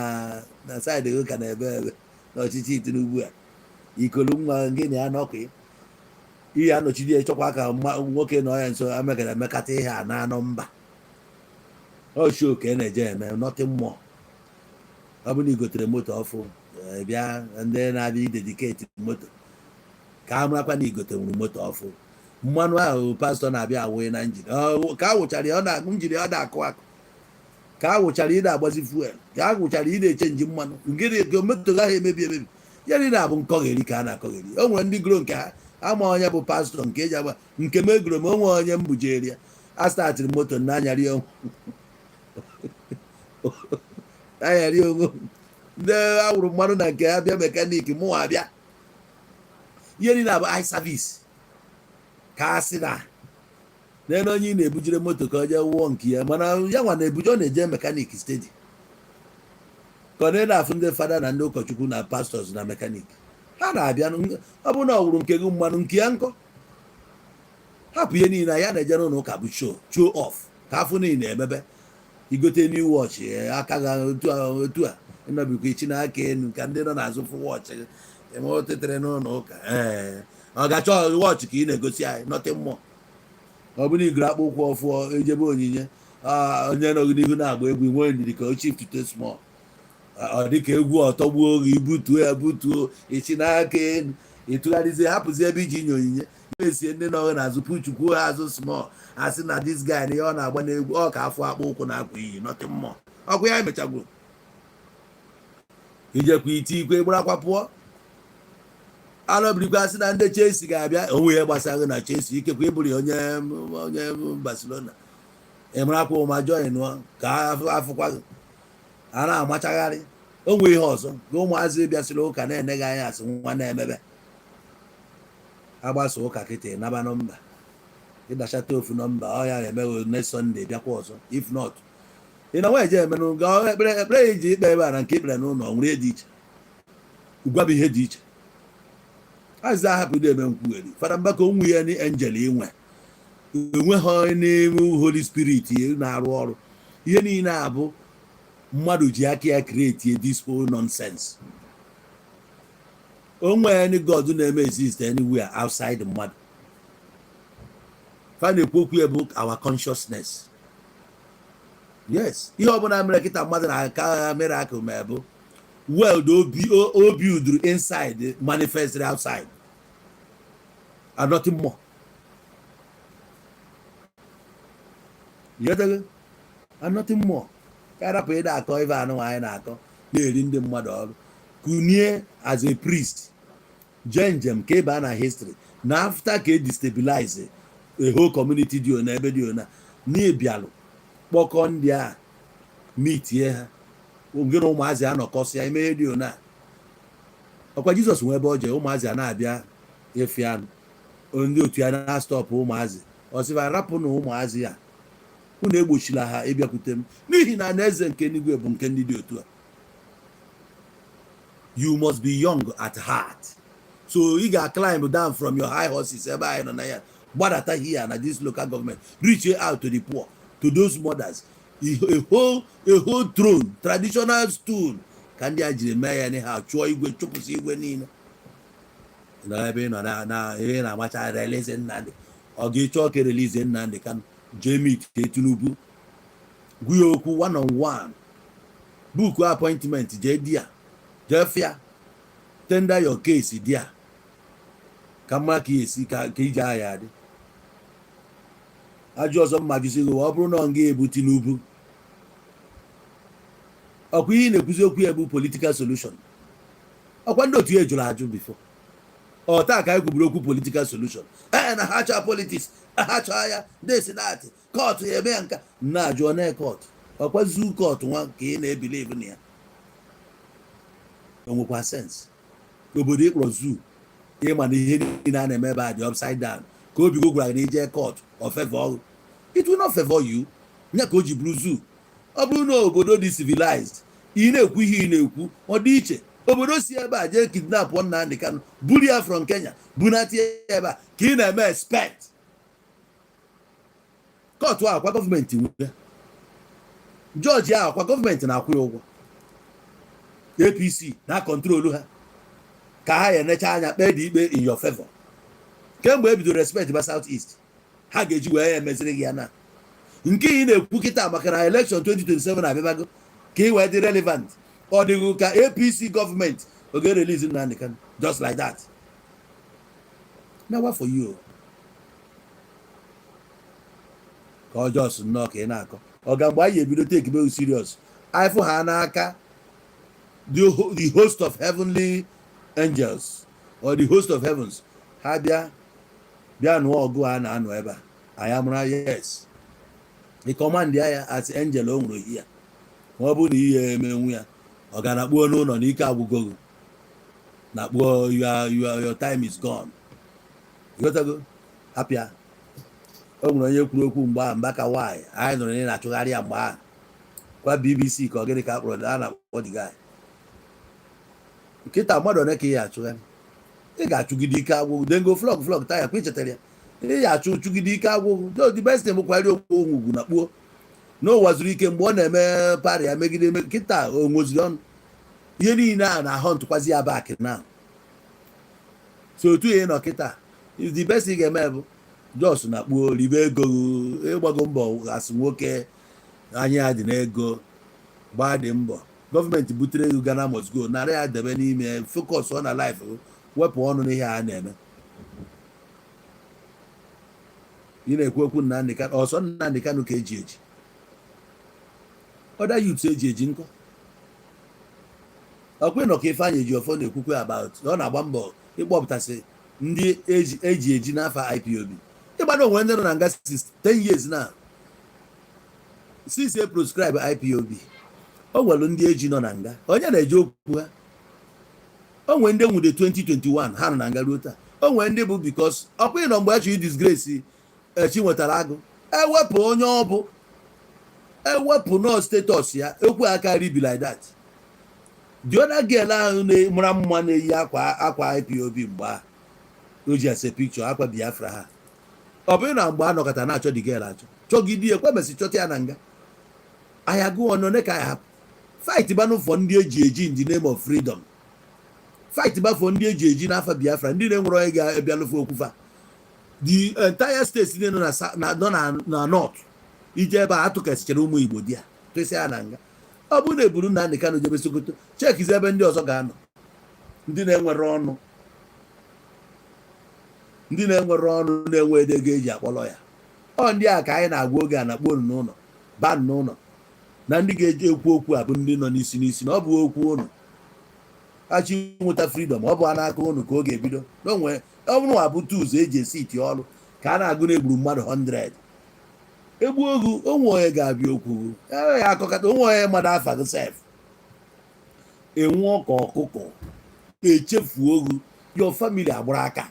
saịdị gị ka na ebe n'ọchịchị Tinubu a ikolu nwa gị na ya nọkụ ihe anọchiri ya chọkwa ka nwoke nọ ya nso amegara emekata ihe a na-anọ mba ORSU ka na-eje eme nothing more ọ bụ na igotere moto ọfụ bịa ndị na-abịa idediketi moto ka a marakwa na igotere moto ọfụ mmanụ ahụ pastọ na-abịa awụghị na njin ka a wụchara ya njiri ọ na-akụ akụ ka a wụchara ị na-agbazi fuel ka a wụchara ị na-eche nji mmanụ nke moto gaghị emebi emebi ya niile abụ nkọgheri ka a na-akọgheri o nwere ndị goro nke ha ama onye bụ pastọ nke eji agba nke m egoro m onwe onye m bujeri ya a statịrị moto n'anyarị onwe ndị awụrụ mmanụ na nke ha bịa mekaniki mụ abịa ihe niile abụ ai savis ka a sị na n'elu onye ị na-ebujire moto ka o jee wụọ nke ya mana ya nwa na-ebuje ọ na-eje mekaniki stedi ka ọ na-afụ ndị fada na ndị ụkọchukwu na pastọs na mekaniki ha na-abịa ọ bụrụ na ọ wụrụ nke gị mmanụ nke ya nkọ hapụ ihe niile ya na-eje n'ụlọ ụka bụ show off ka afọ niile emebe igote new watch aka ga otu a ịnọbikwa ichi n'aka enu ka ndị nọ n'azụ fụ watch eme otetere n'ụlọ ụka ọ ga-achọ watch ka ị na-egosi anyị nothing more ọ bụrụ igoro akpụkwọ ọfụ ejebe onyinye onye nọgị n'ihu na-agba egwu nwee ndidi ka o chief to small ọ dịka egwu ọtọgbuo oge ibutuo ya butuo ichi n'aka enu ịtụgharịzie hapụzi ebe iji nye onyinye esie ndị nọgị n'azụ puchukwuo ha azụ small asị na this guy na ihe ọ na-agba n'egwu ọ ka afọ akpụ ụkwụ na-akwa iyi nothing more ọkụ ya emechagwo ijekwa iti ikwe gbarakwa pụọ alọbirikwa asị na ndị Chelsea ga-abịa onwe ya gbasara na Chelsea ikekwa ịbụrụ onye Barcelona ịmarakwa ụma join ka afụkwa a na-amachagharị onwe ihe ọzọ ga ụmụazị bịasịrị ụka na-enegị anya asị nwa na-emebe agbasa ụka kịta naba nọmba ịdachata ofu nọmba ọ ya na-emewe next Sunday bịakwa ọzọ if not ị na nwa eje emenụ ga ekpere ya iji ikpe ebe a na nke ikpere n'ụlọ nwere dị iche ugwabụ ihe dị iche azịza ahapụdo eme nkwugheri Fada Mbaka onwe ya na angel inwe onweghị n'ime Holy Spirit na-arụ ọrụ ihe niile abụ mmadụ ji aka ya create this whole nonsense. Onwe any God na-eme exist anywhere outside mmadụ. Find a okwu about our consciousness. Yes, ihe ọbụla mere kịta mmadụ na-aka miracle ma bụ world o build inside manifest outside and nothing more. And nothing more. Karapụ ịda akọ ife anụ anyị na-akọ na-eri ndị mmadụ ọrụ kunie as a priest jee njem ka ịba na history na after ka e destabilize a whole community dị ona ebe dị ona n'ịbịalụ kpọkọ ndị a mitie ha oge na ụmụazị anọkọsịa ime dị ona ọkwa Jizọs nwe ebe o jee ụmụazị a na-abịa efianụ ndị otu ya na-astọpụ ụmụazị ọsịfa rapụ na ụmụazị ya unu egbochila ha ịbịakwute m n'ihi na eze nke eluigwe bụ nke ndị dị otu a. You must be young at heart, so you ga climb down from your high horses ebe anyị nọ na ya gbadata here na this local government reach out to the poor, to those mothers. A whole throne, traditional stool ka ndị a jiri mee ya ha chụọ igwe chụpụsị igwe niile na ebe nọ na ihe na-amacha release Nnamdi ọ ga-echọ ka release Nnamdi Kanu Jamie Tinubu gwa ya okwu one on one book appointment jee dia jefia tender your case dia ka mma ka esi ka ije ahịa dị ajụ ọzọ mma jụsịgo ọ bụrụ na ọ ga-ebu Tinubu ọkwa ihe na-ekwuzi okwu ya bụ political solution ọkwa ndị otu ya jụrụ ajụ before ọ taa ka anyị kwuburu okwu political solution na ha chọọ politics ha chọọ ya this that court ya eme ya nka na-ajụ na court ọkwa zoo court nwa ka ị na-ebelieve na ya o nwekwa sense obodo ịkpọrọ zoo ịma na ihe niile a na-eme ebe a dị upside down ka obi go gwara na ije court or favor it will not favor you nya ka o ji bụrụ zoo. Ọ bụrụ na obodo dị civilized ị na-ekwu ihe ị na-ekwu ọ dị iche obodo si ebe a jee kidnap Nnamdi Kanu buru ya from Kenya bunatie ebe a ka ị na-eme expect kọtụ akwa gọọmenti nwe George ya akwa gọọmenti na-akwụ ya ụgwọ APC na kọntrolu ha ka ha ya enecha anya kpee dị ikpe in your favor. Kemgbe ebidoro respect ba South East ha ga-eji wee ya emeziri gị ya na nke ị na-ekwu kịta maka na election 2027 abịabago ka ị wee dị relevant ọ dịghị ka APC gọọmenti oge release Nnamdi Kanu just like that. Now what for you? Ka ọ just nnọọ ka ị na-akọ ọga mgbe anyị ebido take very serious ifụ ha n'aka the host of heavenly angels or the host of heavens ha bịa nụọ ọgụ a na-anụ ebe a anyị amụra yes the command ya as angel o nwere ihe ma ọ bụ na ihe emenwu ya ọ ga na-akpuo n'ụlọ n'ike agwụgogo na kpuo your time is gone. Yotago apịa o nwere onye kwuru okwu mgbe Mbaka why anyị nụrụ na-achụgharị ya mgbe a kwa BBC ka ọ gịnị ka akpọrọ a na-akpọ the guy nkịta mmadụ one ka ị ya achụgharị ị ga-achụgide ike agwụgwụ dengo flog taya kwa ichetara ya ị ya chụgide ike agwụgwụ the best thing bụkwari okwu onwugwu na kpuo na o wazuru ike mgbe ọ na-eme parị ya megide nkịta o nwoziri ọnụ ihe niile a na-ahụ ntụkwazi ya back na so otu ihe nọ kịta the best ị ga-eme bụ jos na kpuo ribe ego ịgbago mbọ asị nwoke anya dị n'ego gbaa dị mbọ gọọmenti butere ego Ghana must go narị ya debe n'ime focus on na life wepụ ọnụ n'ihe a na-eme. Ị na-ekwu okwu Nnamdi Kanu ọsọ Nnamdi Kanu ka eji other youths eji nkọ ọkwe nọ ka Ifeanyị Ejiofor na-ekwukwe about ọ na-agba mbọ ịkpọpụtasị ndị eji n'afọ IPOB ịgbana onwe ndị nọ na nga 10 years na since e proscribe IPOB o nwere ndị eji nọ na nga onye na-eje okwu ha o nwere ndị nwude 2021 ha nọ na nga ruo taa o nwere ndị bụ because ọ bụghị nọ mgbe a chọrọ disgrace chi nwetara agụ ewepụ onye ọ bụ ewepụ no status ya ekwu aka ribi like that the other girl ahụ mara mma na-eyi akwa IPOB mgbe a o ji ese picture akwa Biafra ha ọ bụghị na mgbe a nọkọta na-achọ the girl achọ chọgide ekwemesi chọta ya na nga ahịa gụ ọnụ ka ya hapụ fight banụ for ndị eji eji in the name of freedom fight ba for ndị eji eji n'afọ Biafra ndị na-enwere onye ga-abịalụfe okwufa the entire state niile nọ na north ije ebe a atụkasịchara ụmụ Igbo di ya tụsị ya na nga ọ bụrụ na eburu na Nnamdi Kanu jebe Sokoto chekizi ebe ndị ọzọ ga-anọ ndị na-enwere ọnụ na-enwe ego eji akpọrọ ya ọ ndị a ka anyị na-agwa oge a na-akpọ unu n'ụlọ ban n'ụlọ na ndị ga-eji ekwu okwu a bụ ndị nọ n'isi na ọ bụ okwu unu achị nweta freedom ọ bụ a n'aka unu ka ọ ga-ebido n'onwe ọ bụrụ na bụ Tuesday eji esi iti ọrụ ka a na-agụ na egburu mmadụ 100 egbu ogu onwe onye ga-abịa okwu ya akọkọta onwe onye mmadụ afa gị sef enwụọ ka ọkụkọ echefuo ogu your family agbụrụ aka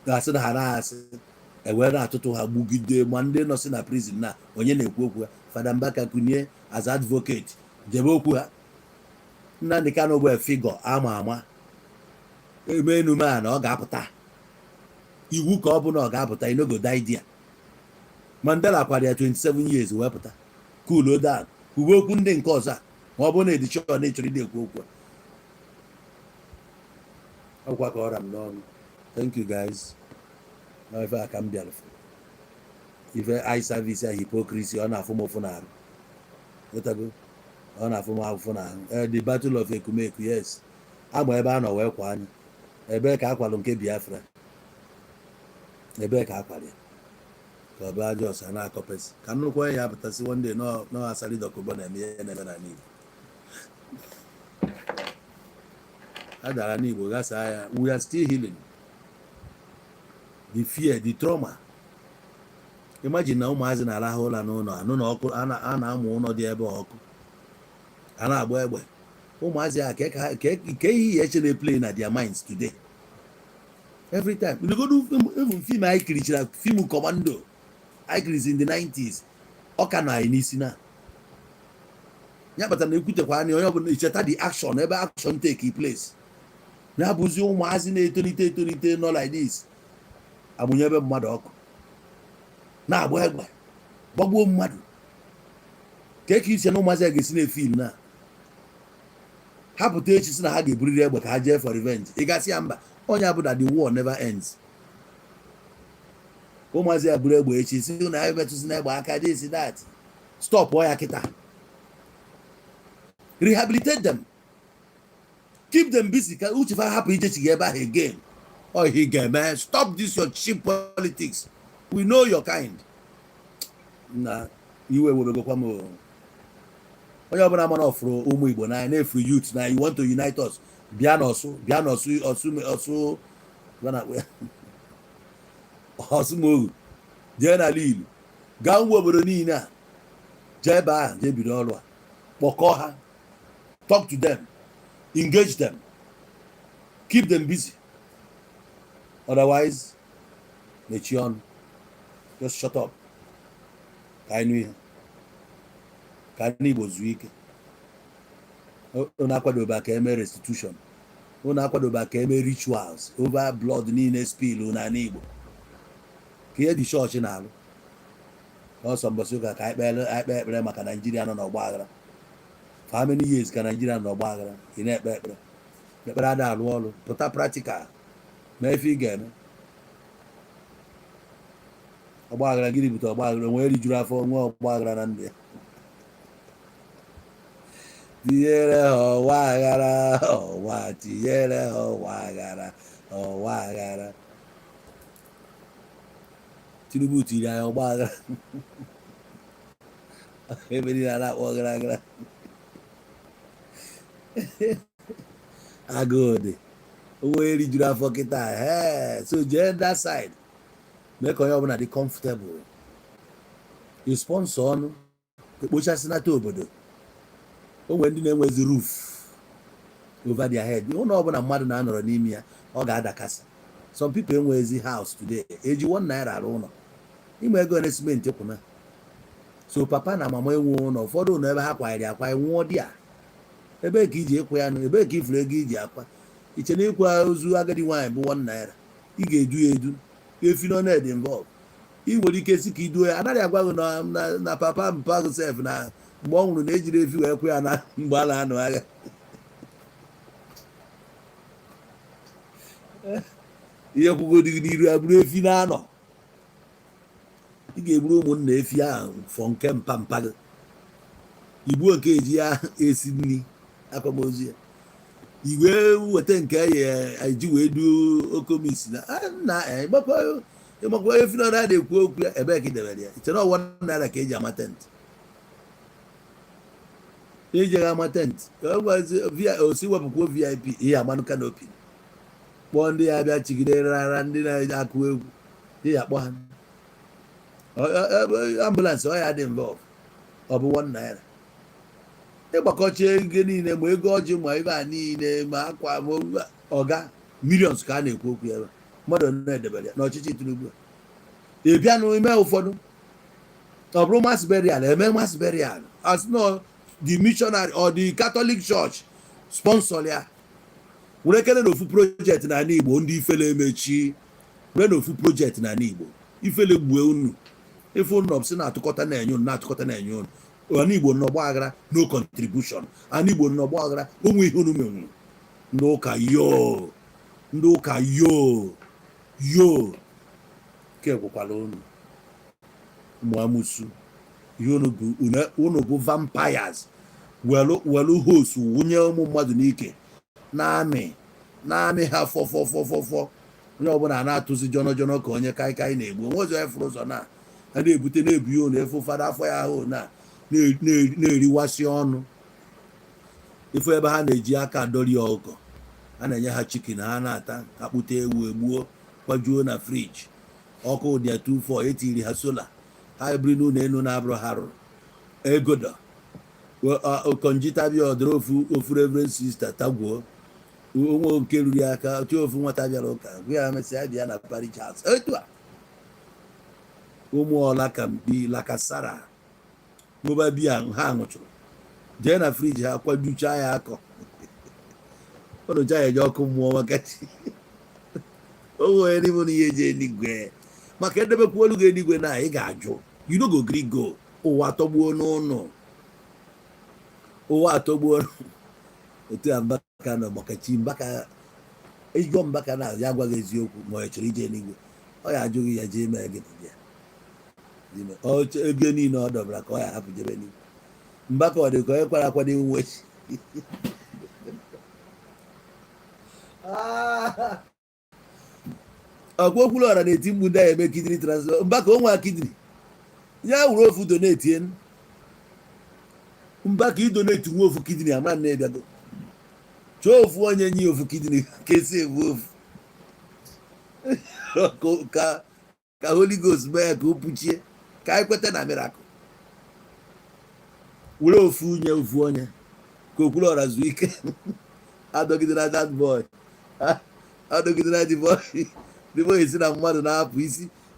ga-asị na ha na-asị ewere na-atụtụ ha gbugide ma ndị nọ si na prison na onye na-ekwu okwu ha Fada Mbaka kunye as advocate jebe okwu ha Nnamdi Kanu bụ figure ama eme enume a na ọ ga-apụta iwu ka ọ bụ na ọ ga-apụta inogodo idea Mandela kwara ya 27 years wee pụta cool down kwuwe okwu ndị nke ọzọ ma ọ bụ na edichọ na-echọrọ ide ekwu okwu ọkwa ka ọra m n'ọnụ. Thank you guys. Now if I come there, if I service a hypocrisy on a form of an what I go on a form of an the battle of Ekumeku, yes. I'm ever no work one. A beck aqualum ke Biafra. A beck aqualia. Cobajos and Acopes. Can look where you have to see one day, no, I salid the Cobon and never I need. I need, that's we are still healing. The fear, the trauma. Imagine na ụmụazị na-arahụ ụra n'ụlọ anụ na ọkụ a na-amụ ụlọ dị ebe ọkụ a na-agba egbe ụmụazị a ke ihe eche na-play na their minds today every time you go do even film anyị kirichara film Commando anyị kirisi in the 90s ọ ka na n'isi na ya kpatara na ekwutekwa anya onye ọbụla icheta the action ebe action take place na-abụzi ụmụazị na-etolite nọ like this amụnye ebe mmadụ ọkụ na-agba egbe gbagbuo mmadụ ka isi na ụmụazị a ga-esi na-efil na ha pụta echi si na ha ga-eburiri egbe ka ha jee for revenge ị gasị ya mba onye abụda the war never ends ụmụazị a buru egbe echi si na ha metụzi na egbe aka this that stop ya kịta rehabilitate them keep them busy ka uche fa hapụ ijechi ebe ahụ again oh he ga-eme stop this your cheap politics we know your kind na iwe webegokwa m onye ọbụla mana ọfụrụ ụmụ Igbo na na-efuru youth na you want to unite us bịa n'Ọsụ ORSUMOGHU jee n'ala Igbo gaa ngwa obodo niile a jee ebe ahụ jee bido ọrụ a kpọkọọ ha talk to them engage them keep them busy otherwise mechie ọnụ just shut up ka anyị nụ ihe ka ndị Igbo zuo ike unu akwadobe ka eme restitution unu akwadobe ka eme rituals over blood niile spill na Igbo ka ihe dị chọọchị na-alụ ọsọ mbọsị ụka ka anyị kpee ekpere maka Naijiria nọ n'ọgba aghara for how many years ka Naijiria nọ n'ọgba aghara ị na-ekpe ekpere ada alụ ọrụ pụta practical ma efe ị ga-eme ọgba aghara gịnị bute ọgba aghara onwe rijuru afọ nwe ọgba aghara na ndụ ya tinyere ha ọwa aghara ọwa tinyere ha ọwa aghara Tinubu tiri anyị ọgba aghara ebe niile a na-akpọ ọghara aghara agụụ dị onwe rijuru afọ kịta so jee that side mee ka onye ọbụla dị comfortable sponsor ọnụ ekpochasịnata obodo. O nwere ndị na-enwezi roof over their head. Ụlọ ọbụla mmadụ na-anọrọ n'ime ya ọ ga-adakasị. Some people enwezi house today eji 1 naira arụ ụlọ. Ime ego na simenti kwụna. So papa na mama enwe ụlọ, ụfọdụ ụlọ ebe ha kwanyere akwa nwụọ di a. Ebe ka iji ekwe ya nụ, ebe ka ifuru ego iji akwa. Iche na ịkwa ozu agadi nwaanyị bụ 1 naira. Ị ga-edu ya edu. Efi no need involved. Ị nwere ike si ka iduo ya. Anaghị agwa gị na papa mpa gị sef na mgbe ọ nwụrụ na ejiri efi wee kwe ya na mgbe a na-anụ agha. Ihe kwugodị gị n'iru abụrụ efi na-anọ. Ị ga-egburu ụmụnna efi ahụ fọ nke mpa gị. Igbuo nke eji ya esi nri akwamozu ya. Igwe weta nke eji wee duo okomisi na ịmakwa efi na na-ekwu okwu ya ebe ka idebere ya. Iche na ọwa naira ka eji ama tent. Eji ama tent. Osi wepụkwa VIP ihe amanụ kanopi. Kpọọ ndị ya bịa chigide rara ndị na-akụ egwu. Ihe akpọ ha. Ambulance ọ ya dị involve. Ọ bụ 1 naira. Ịgbakọcha ego niile ma ego ọjị ma ibe a niile ma akwa ma ọga millions ka a na-ekwu okwu ebe. Mmadụ na-edebere ya n'ọchịchị Tinubu. Ị bịa n'ime ụfọdụ ọ bụrụ mass burial eme mass burial as no the missionary or the Catholic Church sponsor ya. Were kene na ofu project na ala Igbo ndị ifele emechi. Were na ofu project na ala Igbo ifele gbue unu. Ife unu si na-atụkọta na-enye unu na-atụkọta na-enye unu. Ana Igbo n'ọgba aghara no contribution. Ana Igbo n'ọgba aghara onwe ihe unu menwu. Ndị ụka yo ke gwakwala unu muamusu unu bụ vampires welu host wunye ụmụ mmadụ n'ike na-amị ha fọfọfọfọfọ. Onye ọbụla na-atụzi jọnọ ka onye kaikai na-egbu onwe ọzọ efuru ụzọ na a na-ebute na-ebu ya ụlọ efu fada afọ ya ahụ na-eriwasị ọnụ. Ifu ebe ha na-eji aka dọrị ọkụkọ a na-enye ha chikin ha na-ata akpụta ewu egbuo kwajuo na friji. Ọkụ ụdị 24 etiri ha sola ha ebiri n'ụlọ elu na-abụrụ ha rụrụ egodo okonjita bịa ọdịrị ofu reverend sister tagwuo onwe nke ruru aka otu ofu nwata bịara ụka gwa ya mesịa bịa na parish house etu a ụmụ ọla ka mbi lakasara mụba biya ha ṅụchụrụ jee na friji ha kwajucha ya akọ ọnụcha ya eje ọkụ mmụọ maka o nwere n'ime na ihe eje eluigwe maka edebekwa olu gị eluigwe na ị ga-ajụ you no go gree go. Ụwa atọgbuo n'ụnụ otu a Mbaka nọ maka chi Mbaka ejụọ Mbaka na ya agwaghị eziokwu ma ọ chọrọ ije eluigwe ọ ya ajụghị ya jee mee gịnị bịa ego niile ọ dọbara ka ọ ya hapụ jebe eluigwe. Mbaka ọ dị ka onye kwara akwa n'iwu echi. Ọgwa okwulu ọra na-eti mgbu ndị a eme kidney transplant. Mbaka onwe kidney ya wuru ofu donate Mbaka idonate nwe ofu kidney ama na ebiago chọọ ofu onye nye ofu kidney ka esi ebu ofu ka Holy Ghost mee ka o puchie ka anyị kweta na miracle. Were ofu nye ofu onye ka okwulu ọra zuo ike. Adọgidere that boy adọgidere the boy esi na mmadụ na-apụ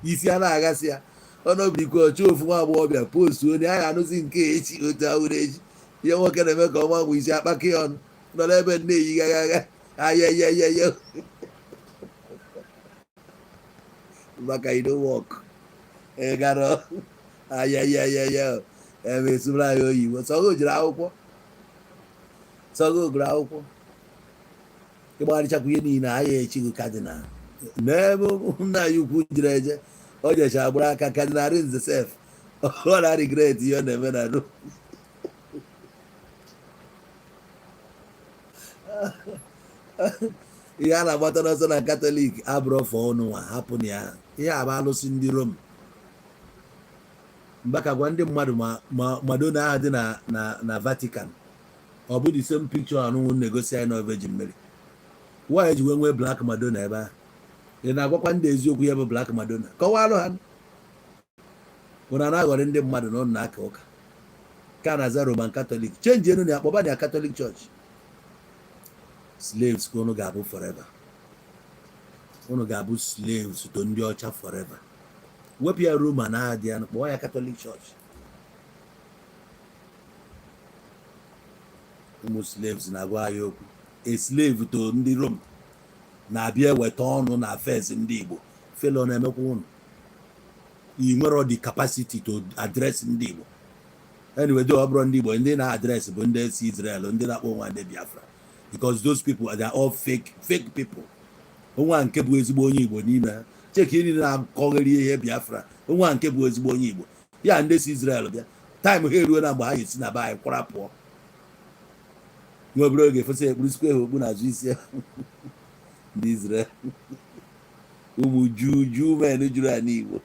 isi a na-agasị ya ọnọbirikwa ọchụ ofu nwa agbọghọbịa postu onye anyị anụzi nke echi otu ahụrụ echi ihe nwoke na-eme ka ọma bụ isi akpaka ya ọnụ nọ n'ebe nne-eyi gagagha ayayayaya maka you don't work gara ayayayaya emesụrụ anyị oyibo Sọgụ jiri akwụkwọ Sọgụ gụrụ akwụkwọ ịgbagharịchakwa ihe niile anyị echighị kadinal n'ebe nna anyị ukwu jiri eje o jecha agbara aka kadinal Nze sef ọ na-regret ihe ọ na-eme na ru ihe a na-agbata n'ọsọ na Katọlik abụrụ fọ ọnụ nwa hapụ na ya ihe a bụ alụsị ndị Rom. Mbaka gwa ndị mmadụ ma Madonna ahụ dị na Vatican ọ bụ the same picture anụnwụ na-egosi anyị na Virgin Mary. Nwaanyị ji wee nwee Black Madonna ebe ahụ ị na-agwakwa ndị eziokwu ya bụ Black Madonna kọwalụ ha Una na-aghọrị ndị mmadụ na ụnụ na-aka ụka ka na-aza Roman Catholic. Change enu na akpọba na Catholic Church. Slaves ka unu ga-abụ forever. Unu ga-abụ slaves to ndị ọcha forever. Wepụ ya Roman aha dị ya kpọọ ya Catholic Church. Ụmụ slaves na-agwa anyị okwu. A slave to ndị Rome na-abịa eweta ọnụ na affairs ndị Igbo. Felo na-emekwa unu. You nwere the capacity to address ndị Igbo. Anyway, ọ bụrụ ndị Igbo ndị na-address bụ ndị si Israel, ndị na-akpọ nwa ndị Biafra, because those people they are all fake people. Nwa nke bụ ezigbo onye Igbo n'ime ha cheki niile na-akọgheri ihe Biafra. Nwa nke bụ ezigbo onye Igbo ya ndị si Israel bịa time ha eruo na mgbe ha esi na be anyị kwara pụọ. Nwa obere oge fesa ekpurisikwa ha okpu n'azụ isi ndị Israel. Ụmụ juu men juru ha n'Igbo.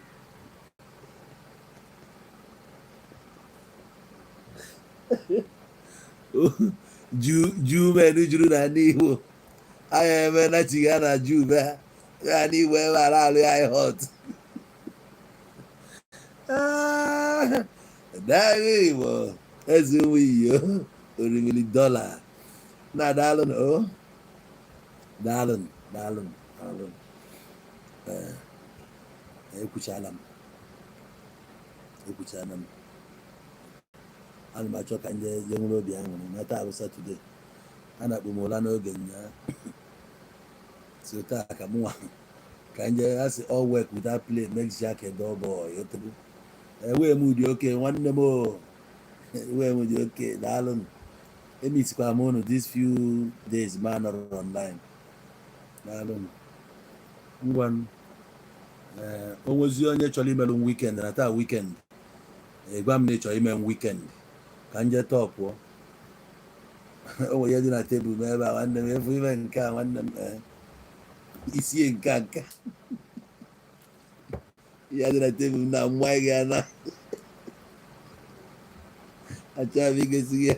Juu men juru na n'Igbo. Anyị eme na chiga na juu be ha ya n'Igbo ebe ala alụ ya hot. Daghị Igbo eze ụmụ iyo orimiri $. Na daalụ o daalụ ekwuchala m ana m achọ ka nje nwere obi aṅụrị na taa bụ Satọde. A na-akpọ m ụla n'oge ụnyaahụ so taa ka mụnwa ka nje asị all work without play makes Jack a dull boy. Enwee m dị oke nwanne m o. Enwee m dị oke daalụ. Emisikwa m unu these few days ma nọrọ online. Daalụ. Ngwa onwezi onye chọrọ imelụ m weekend na taa weekend. Gwa m na ị chọrọ ime m weekend ka nje tọpụọ. O nwere dị na tebụl m ebe a nwanne m efu ime nke a nwanne m isie nke ya dị na tebụl na mmụọ gị ana achọghị m igosi gị.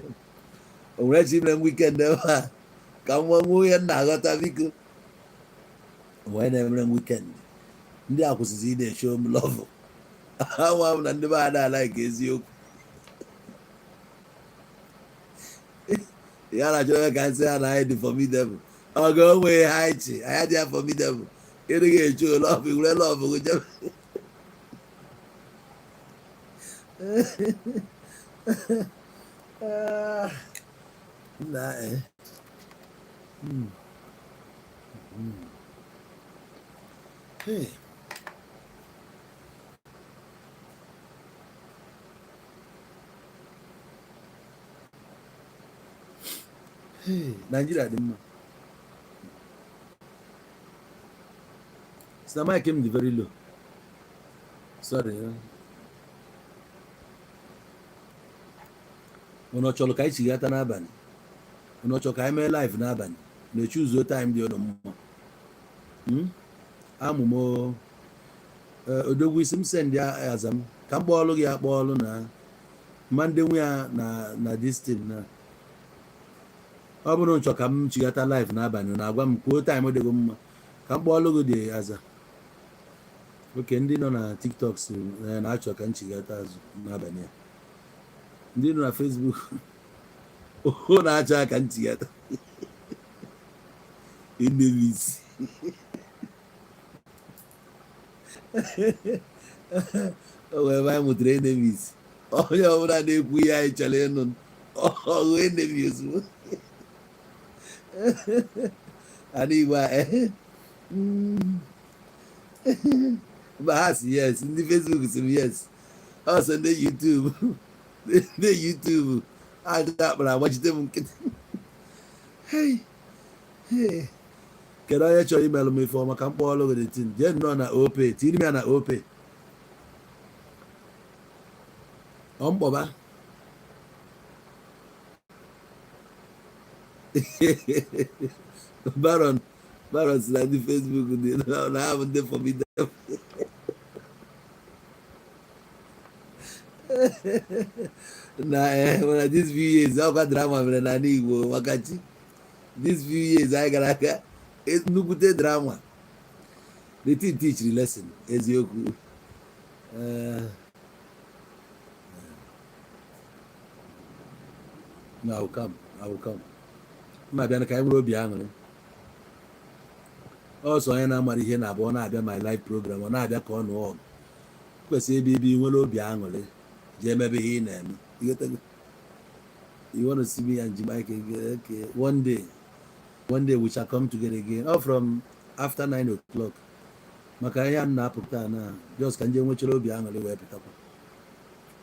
O nwere chi mere m weekend ebe a ka nwa nwuo ya na-aghọta biko. O nwere na-emere m weekend ndị a kwụsịzi ị na-eshow m love. Nwa m na ndị be ada ala nke eziokwu. Ya na-achọ ka nsị ha na anyị dị formidable. Ọ ga-onwe ha ichi anyị dị ya formidable. Kedu ga-echo love were love go jebe. Nah, Hey. Nigeria dị mma. So my came very low. Sorry. Unu chọrọ ka anyị chighata n'abalị. Unu chọrọ ka anyị mee live n'abalị. Na-echuzuo time dị ọnụ mma. Amụmụ odogwu isi m send ya azam ka m kpọọlụ gị akpọọlụ na mande nwe ya na this team na ọ bụrụ nchọ ka m chighata live n'abalị na agwa m kwuo time dịgo mma ka m kpọọlụ gị dị aza. Oke ndị nọ na TikTok si na-achọ ka m chighata azụ n'abalị ya. Ndị nọ na Facebook o na-achọ ka m chighata enemies. O wee ebe anyị mụtara enemies. Onye ọbụla na-ekwu ihe anyị chọrọ ịnụ ọghụ enemies. Ana Igbo mba ha si yes, ndị Facebook si m yes, ọsọ ndị YouTube aja akpara agbachite m nkịtị. Kedu onye chọrọ imelụ m ife ọma ka m kpọọlụ gị dị tin jee nnọọ na ope tiri m ya na ope ọ mkpọba. Baron si na ndị Facebook dị na ha bụ ndị formidable. Na this few years ọkwa drama mere n'ala Igbo maka chi. This few years anyị gara aga nnukwute drama. The team teach the lesson eziokwu. No, I will come. I will come. Ma bịa ka anyị nwere obi aṅụrị. Ọsọ onye na-amara ihe na abụọ na-abịa my live program ọ na-abịa ka ọ nụọ ọgụ. Kwesịrị ebe ibi nwere obi aṅụrị ji emebe ihe ị na-eme. You want to see me and Jamaica again? Okay. One day we shall come together again. Or from after 9 o'clock. Maka ihe m na-apụta na just ka nje nwechara obi aṅụrị wee pụtakwa.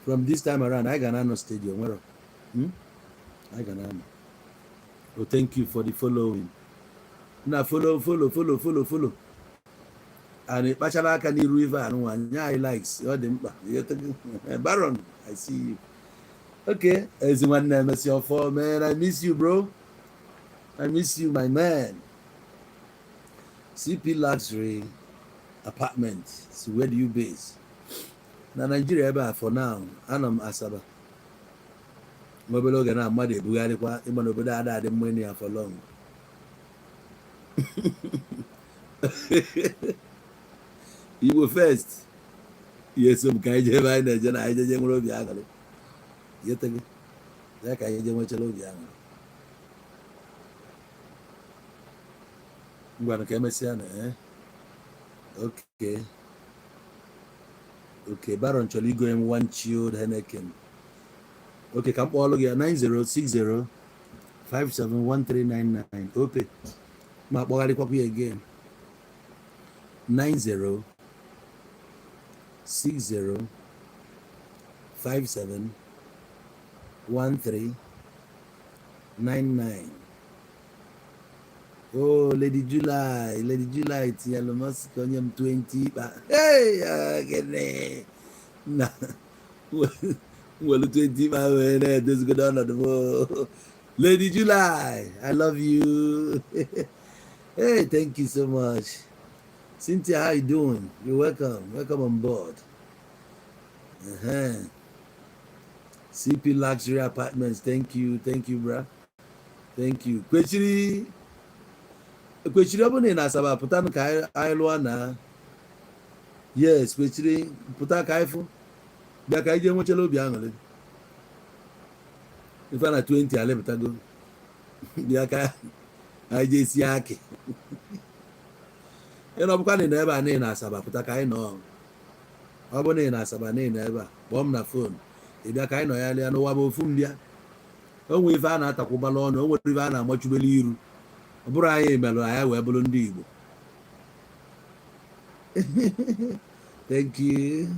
From this time around, I ga na-anọ stadium nwere. I ga na-anọ. Oh, thank you for the following. Na follow. And ịkpachara aka n'iru ife anụnwa nye anyị likes ọ dị mkpa. Baron, I see you. Okay, ezi nwanne emesi ọfọ, man, I miss you, bro. I miss you, my man. CP Luxury Apartment. So where do you base? Na Nigeria ebe a for now, anọ m Asaba. Nwebere oge na mmadụ ebugharịkwa ịma n'obodo ada adị mma ya for long. Igbo first. Yes, ka anyị jebe anyị na-eje na anyị jeje nwere obi aṅụrị. Yetege. Ya ka anyị je nwechara obi aṅụrị. Ngwanụ ka emesịa na Okay, Baron chọrọ igo m one chilled Heineken. Okay, ka m kpọọlụ gị ya 9060571399. Ope. Ma kpọgharịkwapụ ya again. 9060571399. Oh, Lady July, tinyelụ masị ka onye m 20 ikpa. Hey, gịnị? Na, nwere 20 ikpa wee na-edozigodo ọnọdụ m. Lady July, I love you. Hey, thank you so much. Cynthia, how you doing? You're welcome. Welcome on board. CP Luxury Apartments. Thank you, bro. Thank you. Kwechiri ọ bụrụ na Asaba pụta ka anyị lụọ na. Yes, kwechiri pụta ka anyị fụ. Bịa ka anyị jee nwechara obi aṅụrị. Ife na 20 alịpụtago. Bịa ka anyị jee sie akị. Ị nọ bụkwa na ebe a na Asaba pụta ka anyị nọ. Ọ bụ na Asaba na ebe a kpọọ m na fon. Ị bịa ka anyị nọ ya lịa n'ụwa bụ ofu mbịa. O nwere ife a na-atakwụbala ọnụ, o nwere ife a na-amachubele iru. Ọ bụrụ anyị melụ anyị wee bụrụ ndị Igbo. Thank you.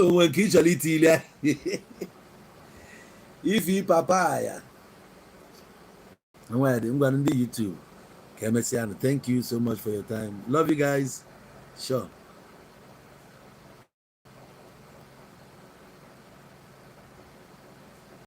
Onwe nke ị chọrọ iti ile ife papa ya. Ngwa ndị YouTube ka emesịa. Thank you so much for your time. Love you guys. Sure.